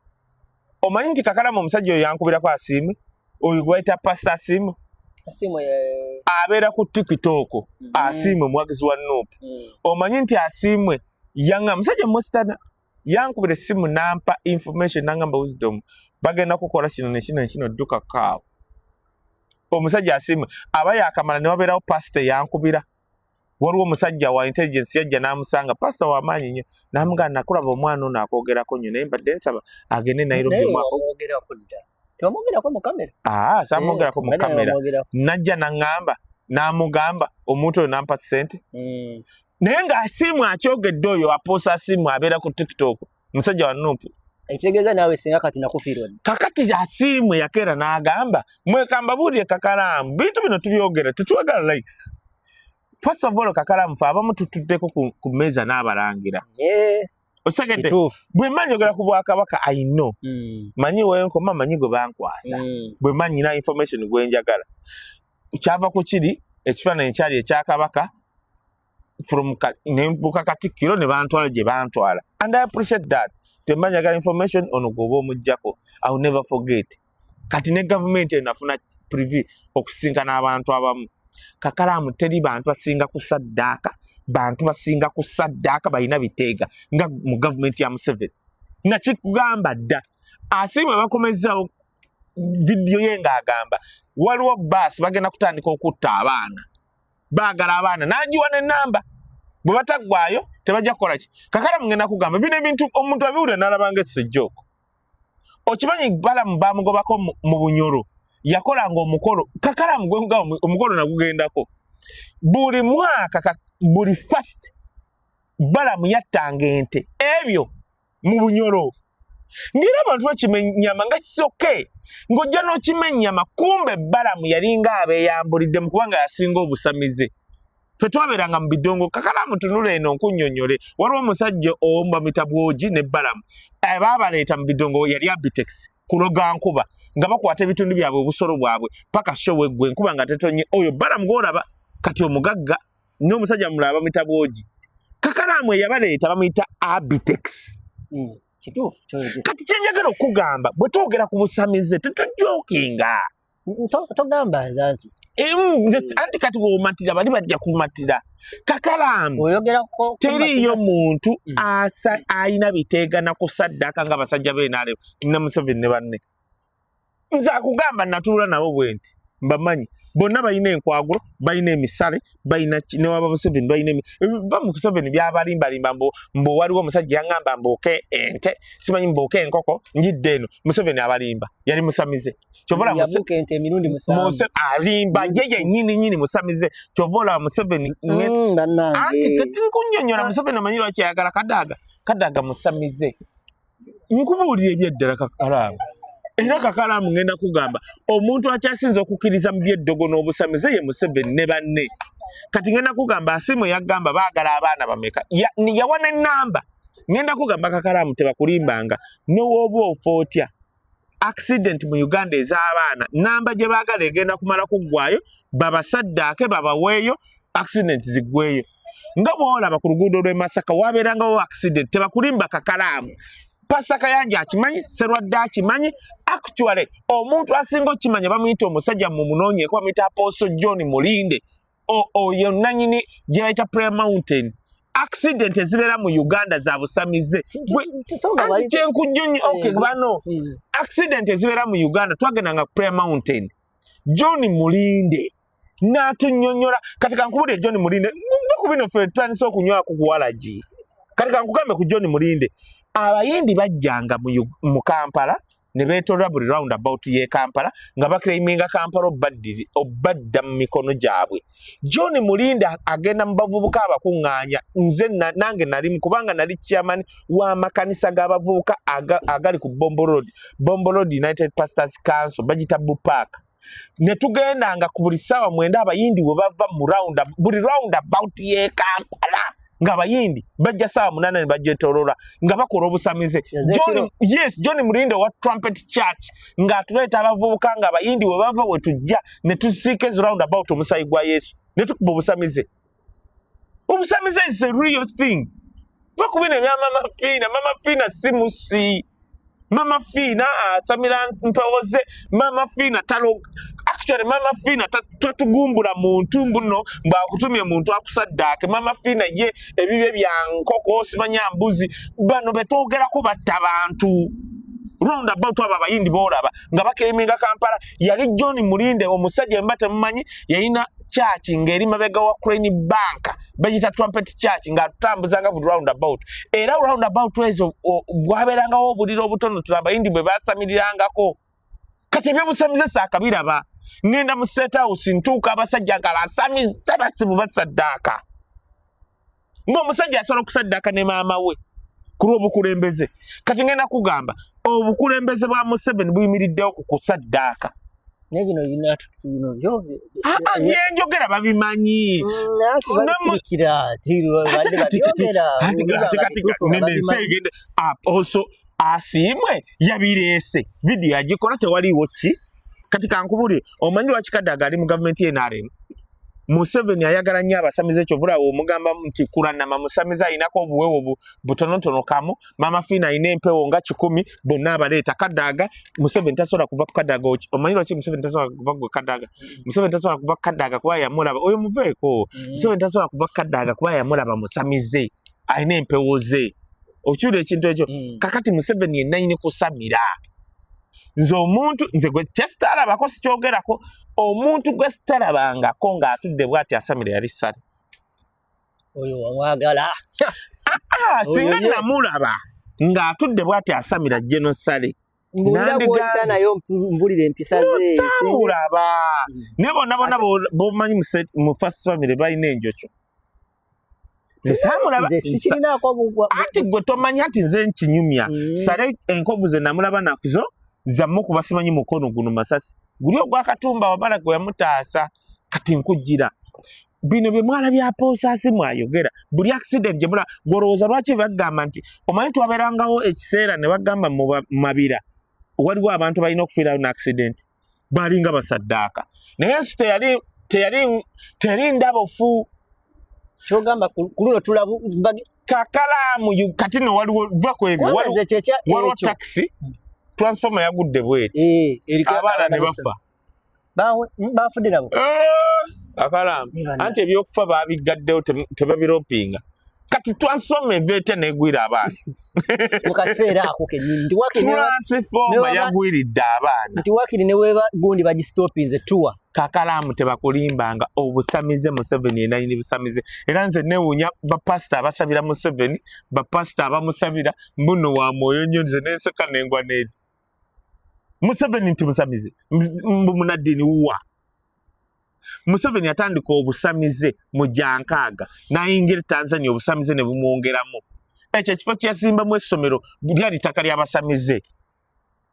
Omanyi nti kakalaamu omusajja oyo yankubirako, Asiimwe oyo gwe bayita Pasita Asiimwe. Asiimwe Abeera ku TikTok. Asiimwe muwagizi wa NUP. Omanyi nti Asiimwe yanga musajja musitana yankubira essimu nampa information, nangamba, "Wisdom, bagenda kukola kino nekino nekino, dduka kaawo." Omusajja Asiimwe aba yakamala ne wabeerawo pasita yankubira. Waliwo omusajja wa intelligence yajja n'amusanga, pasita w'amaanyi nnyo, n'amugamba, "Nakulaba omwana ono akwogerako nnyo, naye mbadde nsaba agende Nairobi Naye omwaka." wamwogerako dda, tewamwogerako mu kamera? Aa, saamwogerako mu Eh, kamera. wamwogerako. Najja naŋŋamba, n'amugamba omuntu oyo nampa ssente. Naye ng'Asiimwe akyogedde oyo apoosa Asiimwe abeera ku TikTok, musajja wa NUP. Ekitegeeza naawe singa kati nakufiirwa dda. Kakati Asiimwe yakeera n'agamba, mwekamba buulire kakalaamu, bintu bino tubyogera tetwagala likes. First of all, kakalaamu, fe abamu tutuddeko ku mmeeza n'abalangira. Osegedde? Kituufu. Bwe mba njogera ku bwakabaka, I know manyi wenkoma, manyi gwe bankwasa. Bwe mba nyina information gwe njagala, kyava ku kiri ekifaananyi kyali ekyakabaka from nembuka katikkiro ne bantwala gye bantwala, and I appreciate that. Temba njagala information ono gwoba omuggyako, I will never forget. Kati ne gavumenti eno nafuna privilege okusisinkana abantu abamu. Kakalaamu, teri bantu basinga kusaddaaka, bantu basinga kusaddaaka balina biteega nga mu gavumenti ya Museveni. Nakikugamba dda, Asiimwe bakomezaawo vidiyo ye ng'agamba waliwo baasi bagenda kutandika okutta abaana, baagala abaana, n'agiwa n'ennamba, bwe bataggwayo tebajja kukola ki. Kakalamu ngenda kugamba bino ebintu omuntu abiwulira n'alaba nga essejjooko. Okimanyi Balamu bamugobako mu Bunyoro, yakolanga omukolo. Kakalamu gwe nkugamba, omukolo nagugendako buli mwaka buli first Balamu yattanga ente ebyo mu Bunyoro, ngera abantu bakima ennyama nga kisoke, ng'ojja n'okima ennyama. Kumbe Balamu yalinga abeeyambuliddemu kubanga yasinga obusamize. Ffe twabeeranga mu bidongo. Kakalamu, tunula eno nkunnyonnyole. Waliwo omusajja omu bamuyita Bwogi ne Balamu, baabaleeta mu bidongo, yali Abitex kuloga nkuba, nga bakwata ebitundu byabwe, obusolo bwabwe, paka sho weggwe enkuba nga tetonye. Oyo Balamu gw'olaba kati omugagga n'omusajja mulala bamuyita Bwogi. Kakalaamu eyabaleeta bamuyita Abitex. Kituufu kyoyogera. Kati kyenjagala okugamba, bwe twogera ku busamize tetujokinga. Togamba nza nti Nze anti kati womatira bali bajja kumatira. Kakalaamu, oyogerako teriiyo muntu asa ayina biteegana kusaddaaka nga basajja b'NRM ne Museveni ne banne. Nze akugamba natuula nabo bwe nti mbamanyi bonna, balina enkwagulo, balina emisale, balina newaba Museveni balina ba Museveni byabalimbalimba mbu waliwo omusajja yaŋŋamba mbuuke ente, simanyi mbuuke enkoko njidde eno. Museveni abalimba, yali musamize. Kyova olaba Yabuuka ente emirundi 7. Alimba ye yennyini nyini musamize. Kyova olaba Museveni Bannange. Anti kati nkunnyonnyola, Museveni omanyi lwaki ayagala Kadaaga? Kadaaga musamize. Nkubuulira ebyeddala, kakalaamu. Era kakalaamu ngenda kugamba, omuntu akyasinza okukkiriza mu byeddogo n'obusamize ye Museveni ne banne. Kati ngenda kugamba, Asiimwe yagamba baagala abaana bameka? Yawa n'ennamba. Ngenda kugamba kakalaamu, tebakulimbanga nowooba ofa otya. Accident mu Uganda ez'abaana, namba gye baagala egenda kumala kuggwayo, babasaddaake babaweeyo, accident ziggweyo. Nga bw'olaba ku luguudo lw'e Masaka wabeerangawo accident, tebakulimba kakalaamu. Pastor Kayanja akimanyi, Serwadde akimanyi. Actually omuntu asinga okimanya bamuyita omusajja mumunoonyeeko, bamuyita Apostle John Mulinde, oyo nanyini gye bayita Prayer Mountain. Accident ezibeera mu Uganda za busamize. Anti kyenkujja, okay, bano accident ezibeera mu Uganda, twagendanga Prayer Mountain, John Mulinde n'atunnyonnyola. Kati kankubulire, John Mulinde, nva ku bino ffe tutandise okunywako ku walagi. Kati kankugambe ku John Mulinde, Abayindi bajjanga mu Kampala ne beetolera buli round about y'e Kampala nga baclaiminga Kampala obadda mu mikono gyabwe. John Mulinde agenda mu bavubuka abakuŋŋaanya. Nze nange nali, kubanga nali chairman w'amakanisa g'abavubuka agali ku Bombo Road, Bombo Road United Pastors Council, bagita Bupaaka. Ne tugendanga ku buli ssaawa 9 Abayindi we bava mu round, buli round about y'e Kampala ng'Abayindi bajja ssaawa 8 ne bagyetoolola nga bakola obusamize. John, yes, John Mulinde wa Trumpet Church ng'atuleeta abavubuka ng'Abayindi we bava we tujja ne tusiika ezo round about omusaayi gwa Yesu ne tukuba obusamize. Obusamize is a real thing. Va ku bino ebya Mama Fiina. Mama Fiina si musi. Mama Fiina asamira mpewo ze. Mama Fiina talo, actually Mama Fiina tatugumbula muntu mbuno mbwakutumye muntu akusaddaake. Mama Fiina ye ebibye bya nkoko, simanya mbuzi. Bano betwogerako batta bantu round about. Abo Abayindi boolaba nga baclaiminga Kampala yali John Mulinde, omusajja emba temumanyi, yalina church ng'eri mabega wa Crane Bank, bagita Trumpet Church, ng'atutambuzanga buli round about. Era round about ezo bwabeerangawo obuliro obutonotono Abayindi bwe baasamirirangako. Kati ebyobusamize saakabiraba. Ŋŋenda mu State House, ntuuka abasajja nga basamize basibu basaddaaka, ng'omusajja asobola okusaddaaka ne maama we ku lw'obukulembeze. Kati ngenda kugamba obukulembeze bwa Museveni buyimiriddewo ku kusaddaaka. Naye bino bino byo Byenjogera babimanyi. Anti babisirikira, Ate kati nene ensi egende. Apostle Asiimwe yabireese, vidiyo yagikola, tewaliiwo ki. Kati kankubulire, omanyi lwaki Kadaga ali mu gavumenti ye NRM? Museveni ayagala nnyo abasamize. Kyovulaba omugamba nti Kulanama musamize, ayinako obuwewo butonotono kamu. Mama Fiina alina empewo nga 100, bonna abaleeta. Kadaga, Museveni tasobola kuva ku Kadaga. Omanyi lwaki Museveni tasobola kuva ku Kadaga? Museveni tasobola kuva ku Kadaga kuba yamulaba oyo, muveeko. Museveni tasobola kuva ku Kadaga kuba yamulaba musamize, alina empewo ze. Okiwulira ekintu ekyo? Kakati Museveni yenanyini kusamira. Nze omuntu nze gwe kyesitalabako sikyogerako. Omuntu gwe sitalabangako ng'atudde bw'ati asamira yali Sale. Oyo wamwagala. Ah, singa Oyo ye. namulaba ng'atudde bw'ati asamira General Sale, Mbulira Nandigambye. bw'oyita nayo, mbulira empisa ze. Saamulaba, naye bonna bonna bomanyi mu First Family balina enjokyo. Nze saamulaba. Nze sikirinaako Ati gwe tomanya nti nze nkinyumya. Sale enkovu ze namulaba nazo zammukuba simanyi mukono guno masasi guli ogwakatumba wamala gwe yamutaasa. Kati nkujjira bino bye mwalabye Apostle mwayogera buli accident gye mula gwolowooza lwaki bagamba nti omanyi twabeerangawo ekiseera ne bagamba mu mabira waliwo abantu balina okufiirayo n'accident, balinga basaddaaka, naye ensi teyali ndabofu. Kyogamba ku luno tulabu Kakalaamu kati no waliwo va ku ebyo. Kubanga nze kyekya Waliwo ekyo. Taxi transformer yagudde bweti, Eh, eriko abaana ne abaana bafa. Bafudde nabo. Eh, akalaamu. Ne banna. Anti ebyokufa babigaddewo, tebabiropinga. Kati transformer eva etya negwira abaana? Mu kaseera ako kennyini nti wakiri Transformer yagwiridde abaana. Nti wakiri ne weba gundi bagistopinze tuwa. Kakalaamu, tebakulimbanga. Obusamize, Museveni enanyini busamize. Era nze newuunya bapasita abasabira Museveni, bapasita abamusabira mbuno wa mwoyo nnyo. Nze nenseka nengwa neeri Museveni nti musamize, mbu munaddiini wa Museveni. Yatandika obusamize mu gyankaaga n'ayingira e Tanzania, obusamize ne bumwongeramu. Ekyo ekifo kyeyasimbamu essomero lyali ttaka ly'abasamize.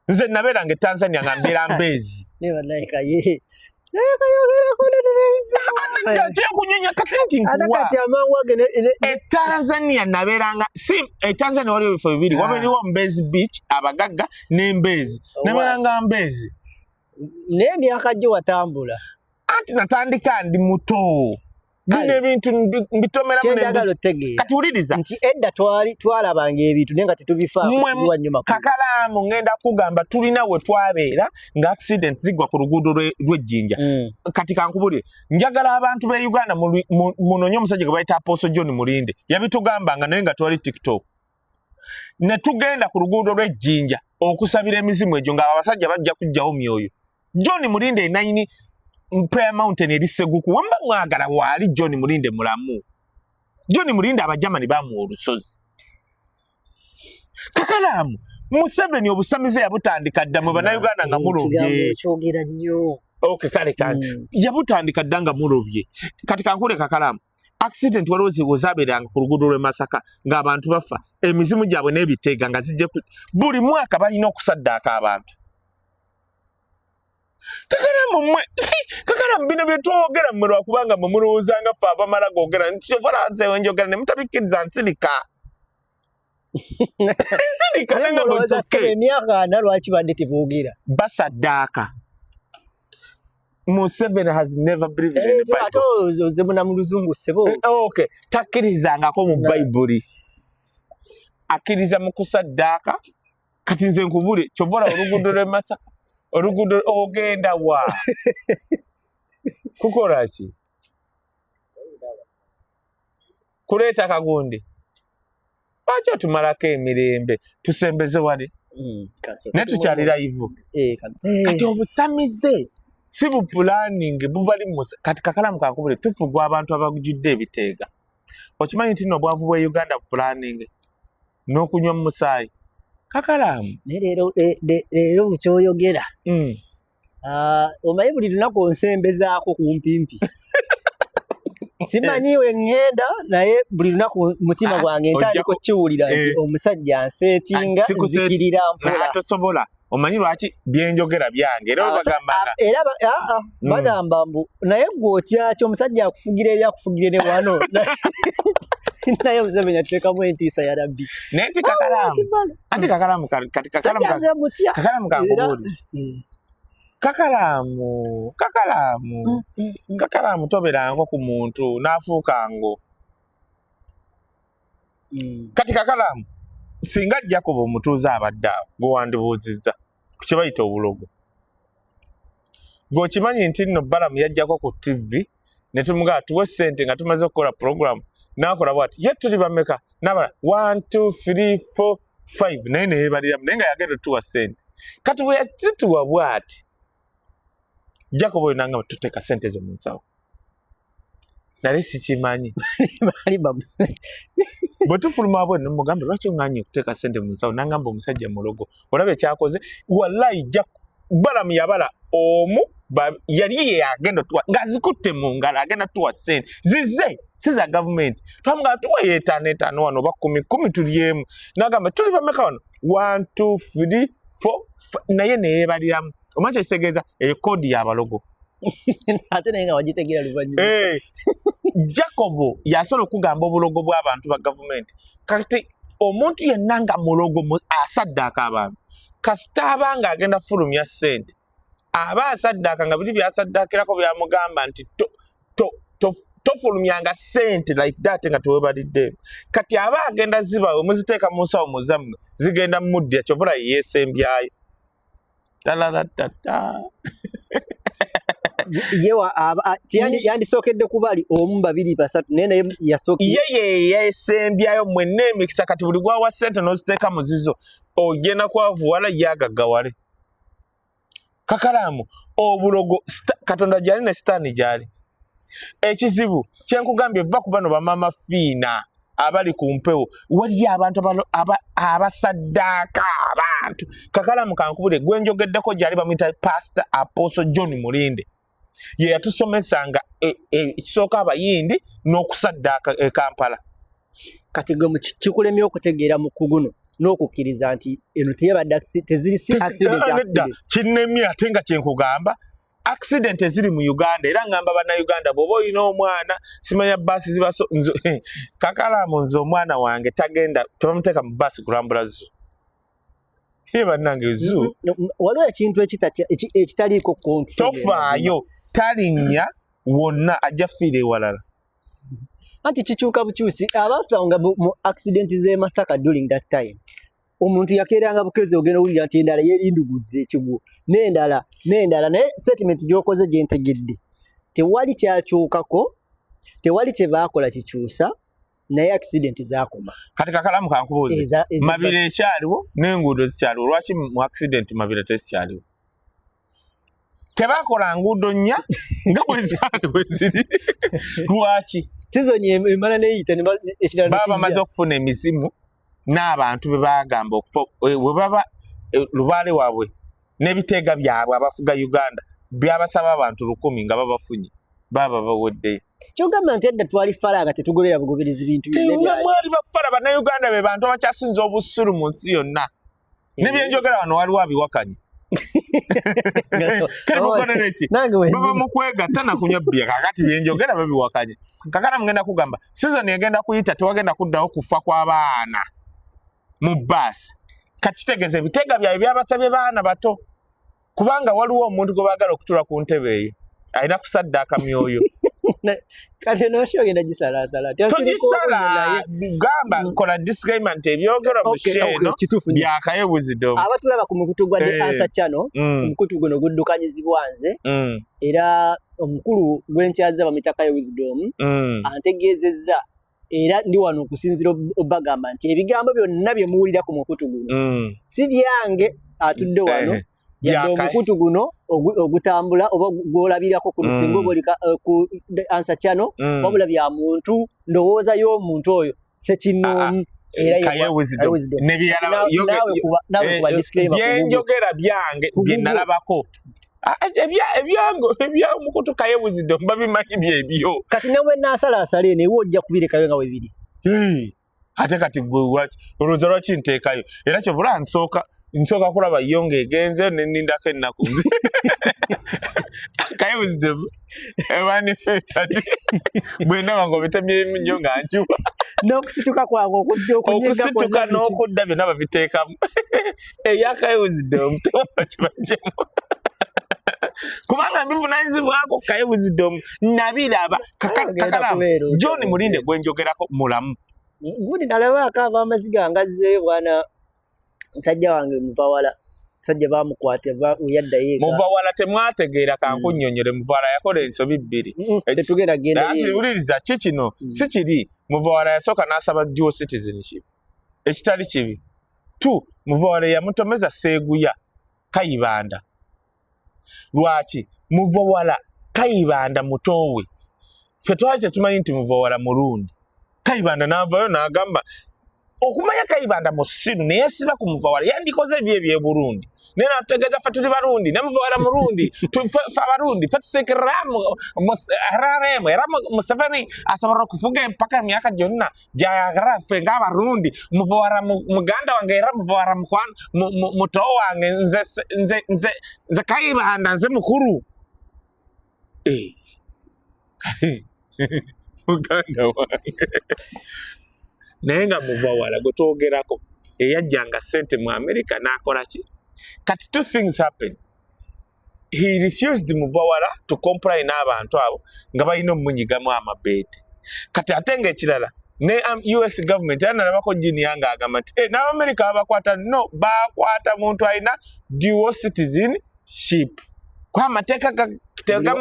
Nze nabeeranga e Tanzania nga mbeera Mbeezi. Ne bannaye kaye naye kayogerako neterebizibu. Kyenkunyenya kati nti Ate nkuwa kati amangu age e Tanzania nabeeranga si e Tanzania waliwo ebifo bibiri. Wabeeriwo Mbezi Beach abagagga n'Embeezi. Nabeeranga Mbeezi. Naye emyaka gyo watambula. Anti natandika ndi muto. Bino ebintu mbitomeramu. Kyenjagala otegeera kati wuliriza nti edda twali twalabanga ebintu naye nga tetubifaako nyuma. Kakalaamu, ngenda kugamba, tulina we twabeera nga accident zigwa ku luguudo lw'ejjinja. Kati kankubulire, njagala abantu b'e Uganda munonye omusajja gwe bayita Apostle John Mulinde. Yabitugambanga naye nga twali TikTok, ne tugenda ku luguudo lw'ejjinja okusabira emizimu egyo nga abasajja bajja kuggyawo myoyo. John Mulinde enanyini Prayer Mountain eri Seguku, wemba mwagala waali John Mulinde mulamu. John Mulinde Abajamani bamuwa olusozi. Kakalaamu, Museveni obusamize yabutandika dda mwe Bannayuganda nga mulobye. Kyogera nnyo. Okay, kale kale. Yabutandika dda nga mulobye. Kati kankule, Kakalaamu, accident waliwo wezabeeranga ku luguudo lw'e Masaka ng'abantu bafa, emizimu gyabwe n'ebiteega nga zijje. Buli mwaka balina okusaddaaka abantu. Kakalamu mmwe, kakalamu, bino bye twogera mmwe lwakubanga mmwe mulowoozanga ffe abamala googera nti kyovala nze njogera ne mutabikkiriza. Nsirika, nsirika. Naye nga mulowooza bwe ssebo emyaka 40 lwaki badde teboogera? Basaddaaka. Museveni has never believed in the Ate Bible. oze muna mu luzungu ssebo. Okay, takkirizangako mu Bayibuli, akkiriza mu kusaddaaka. Kati nze nkubule, kyova olaba oluguudo lw'e Masaka, oluguudo ogenda wa kukola ki? Kuleeta kagundi. Lwaki otumalako emirembe? Tusembeze wali. Naye tukyali live. Kati obusamize si bu planning bubali mu kati. Kakalamu, kankubule, tufugwa abantu abagujjudde ebiteega. Okimanyi nti nno obwavu bwe Uganda bu planning n'okunywa mu musaayi, Kakalaamu? Naye leero leero bukyoyogera. Ah, omanyi buli lunaku onsembezaako kumpimpi, simanyi we ŋŋenda, naye buli lunaku mutima Ah, gwange ntandika okukiwulira nti omusajja nseetinga. Ah, Nzikirira mpola. Naye tosobola. Omanyi lwaki? Byenjogera byange era bagambanga Era bagamba mbu naye gwe otyaki omusajja akufugira eri akufugire ne wano, naye Museveni atuteekamu entiisa ya Rabbi. Naye nti Kakalaamu, anti Kakalaamu kati Kakalaamu Sajja nze mutya. Kakalaamu kankubuulire. Kakalaamu, Kakalaamu, Kakalaamu, toberanko ku muntu n'afuuka ngo. Kati Kakalaamu, singa Jacob omutuuze abadde awo gwe wandibuuzizza ku kye bayita obulogo, ng'okimanyi nti nno Balamu yajjako ku TV ne tumugamba tuwe ssente nga tumaze okukola program, n'akola bwati, ye tuli bameka? N'abala 1 2 3 4 5, naye neyebaliramu, naye nga yagenda otuwa ssente. Kati bwe yazituwa bwati, Jacob oyo nangamba tuteeka ssente zo mu nsawo, nali sikimanyi. Baali Bwe tufuluma bwe nemugamba, lwaki oŋŋanye okuteeka ssente mu nsawo? Nangamba omusajja mulogo, olaba ekyakoze. Wallayi, Balamu yabala omu yali ye agenda otuwa ng'azikutte mu ngalo, agenda tuwa ssente zize si za gavumenti. Twamugamba tuweyo etaano etaano wano oba 10 10 tulyemu. Nagamba tuli bameka wano? 1 2 3 4, naye neyeebaliramu. Omanyi kyekitegeeza? Eyo code y'abalogo. Ate naye nga wagitegeera luvannyuma. Jacobo yasobola okugamba obulogo bw'abantu ba gavumenti. Kati omuntu yenna nga mulogo asaddaaka abantu, kasita aba nga agenda fulumya ssente aba asaddaaka, nga biri byasaddaakirako byamugamba nti tofulumyanga ssente like that nga tewebalidde. Kati aba agenda zibawe, muziteeka mu nsawo muzammwe, zigenda muddya. Kyovula yeesembyayo talalatata. Ye yandisookedde kuba ali omu, babiri, basatu, naye naye yasooke. Ye ye yeesembyayo mwenna emikisa. Kati buli gwawa ssente n'oziteeka mu zizo, ogenda kwavuwala, yagaggawale. Kakalaamu, obulogo Katonda gyali ne Sitaani gyali. Ekizibu kyenkugambye, va ku bano bamama Fiina abali ku mpewo. Waliyo abantu abasaddaaka abantu. Kakalamu, kankubule, gwenjogeddeko gyali, bamuyita Pastor Apostle John Mulinde. Ye yatusomesanga ekisooka Abayindi n'okusaddaaka e Kampala. Kati gwe kikulemye okutegeera mu kuguno n'okukkiriza nti eno teyabadde teziri si accident. Nedda. Accident. Kinnemye ate nga kyenkugamba, accident eziri mu Uganda. Era ngamba Bannayuganda, bw'oba olina omwana, simanya baasi zibaso. Kakalaamu, nze omwana wange tagenda, tebamuteeka mu baasi kulambula zoo. Ye bannange, zoo. Waliwo ekintu ekitaliiko control. Tofaayo, talinnya wonna, ajja fiira ewalala. Anti kikyuka bukyusi. Abafa nga mu accident z'e Masaka during that time, omuntu yakeeranga bukezi, ogenda owulira nti endala yeerindugudze ekigwo, n'endala n'endala. Naye statement gy'okoze gye ntegedde, tewali kyakyukako, tewali kye baakola kikyusa, naye accident zaakoma. Kati Kakalamu, kankubuuze, Mabira ekyaliwo n'enguudo zikyaliwo, lwaki mu accident Mabira tezikyaliwo? Tebakola nguudo nnya nga bwe zaali bwe ziri, lwaki? Season emala neyita ekirala. Baba bamaze okufuna emizimu n'abantu be bagamba okufa bwe baba lubaale waabwe n'ebiteega byabwe abafuga Uganda byabasaba abantu 1000 nga babafunye, baba baweddeyo. Kyogamba nti edda twali fala nga tetugobera bugoberezi bintu byonna? Mwali bafala. Bannayuganda be bantu abakyasinza obusiru mu nsi yonna. Ne byenjogera wano waliwo abiwakanye. Baba mu kwegatta nakunywa bbiya. Kakati byenjogera babiwakanye. Kakana mugenda kugamba season egenda kuyita, tewagenda kuddawo kufa kw'abaana mu baasi. Kati kitegeeza ebiteega byabwe byabasabye baana bato, kubanga waliwo omuntu gwe baagala okutuula ku ntebe eyo alina kusaddaaka myoyo. Kati nosho ogenda gisalaasala? Togisala, gamba kola disclaimer nti ebyogerwa mu show eno Kituufu nnyo. byakaye wisdom. Abatulaba ku mukutu gwa The Answer Channel, omukutu guno guddukanyizibwa nze, era omukulu gwenkyaza bamitakayo Wisdom antegeezezza, era ndi wano okusinziira obagamba nti ebigambo byonna bye muwulira ku mukutu guno si byange atudde wano, yadde omukutu guno ogutambula oba gwolabirako ku lusinga oba oli ku The Answer Channel, wabula bya muntu, ndowooza y'omuntu oyo sekinnoomu, era ye Kaye Wisdom. Wisdom. Ne byeyalaba- Naawe naawe kuba disclaimer ku Google. Byenjogera byange Ku bye Google. nalabako. Ah, ebyomukutu Kaye Wisdom babimanyi byebyo. Kati nawe naasalaasala eno ewe ojja kubirekayo nga webiri. Hey, ate kati gwe lwaki olowooza lwaki nteekayo? Era kyovula nsooka kulaba yo ng'egenze nenindako ennaku. Kaye Wisdom ebanifetati bwe ndaba ng'obitemyemu nnyo nga nkiwa. N'okusituka kwange, okujja okunyega Okusituka kwonna biki. N'okudda byonna babiteekamu. Eya Kaye Wisdom tewakibajjemu kubanga mbivunanyizibwako. Kaye Wisdom nabiraba. Ogenda Kakalamu kubeera otya John mu Mulinde nsi? gwe njogerako mulamu. Gundi nalaba akaava amaziga ngazzeeyo, bwana musajja wange Muvawala, musajja bamukwata yaddayo eka. Muvawala temwategeera, kankunnyonnyole. Muvawala yakola ensobi bbiri. Tetugenda genda. Ati wuliriza ki kino, si kiri. Muvawala yasooka n'asaba dual citizenship, ekitali kibi. Two, Muvawala yamutomeza Seeguya Kayibanda. Lwaki Muvawala Kayibanda mutowe? Ffe twali tetumanyi nti Muvawala murundi. Kayibanda n'avayo n'agamba okumanya Kayibanda musiru, naye siba ku Muvawala yandikoze ebyo ebyeburundi, naye natutegeeza ffe tuli Barundi ne Muvawala Murundi. Ffe Abarundi ffe tusekera RRM, era Museveni asobola okufuga empaka emyaka gyonna gyayagala. Ffe ng'Abarundi, Muvawala muganda wange, era Muvawala mukwano muto wange. Nze nze nze nze Kayibanda nze mukulu. Eh. Muganda wange, naye nga Muvawala gwe twogerako eyajjanga ssente mu America n'akola ki? Kati two things happen. He refused, Muvawala, to comply n'abantu abo nga balina omunyigamu amabeete. Kati ate ng'ekirala ne US government era nalabako junior ng'agamba nti eh, n'Abamerika babakwata. No, bakwata muntu alina dual citizenship kwa amateeka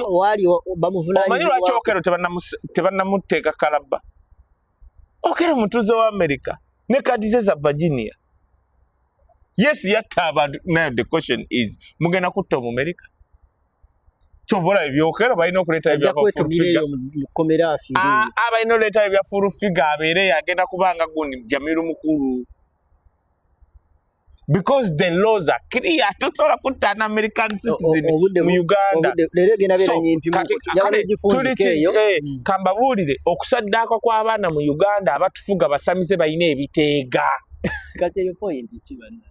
waali omanyi lwaki bamuvunanyizibwa. Okello tebannamuteeka kalabba? Okello mutuuze wa America ne kadi ze za Virginia. Yes, yatta abantu. Now the question is, mugenda kutta Omumerika? Kyova olaba ebyokero balina okuleeta ajja kwetumira eyo mu kkomera afiire. Balina okuleeta ebya full figure abeere agenda kubanga gundi Jamiru mukulu, because the laws are clear. Tosobola kutta an American citizen Obudde mu Uganda. Leero egenda beera So, nyimpi. kati- Njagala kale, tuli ogifundike eyo. Kambabuulire, okusaddaaka kw'abaana mu Uganda, abatufuga basamize, balina ebiteega. Kati eyo point ki banna?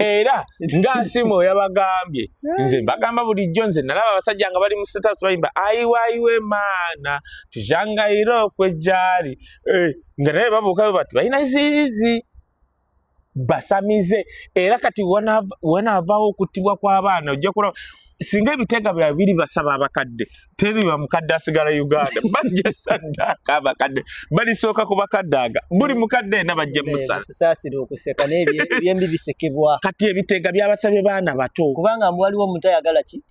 Era ng'Asimu yabagambye, nze mbagamba bulijjo, nze nalaba abasajja nga bali mu status bayimba ayiwe ayiwe maana tujangayire okwejjaali. Eh, nga naye babuukayo bati balina ziizi basamize. Era kati wanaavaawo okuttibwa kw'abaana, ojja kulaba Singa ebiteega byabwe biri basaba abakadde, teriba mukadde asigala Uganda. Bajja saddaaka abakadde, balisooka ku bakadde aga buli mukadde ena bajja musala. Tusaasire okuseka naye ebyembi bisekebwa. Kati ebiteega byabasabye baana bato, kubanga mbu waliwo omuntu ayagala ki?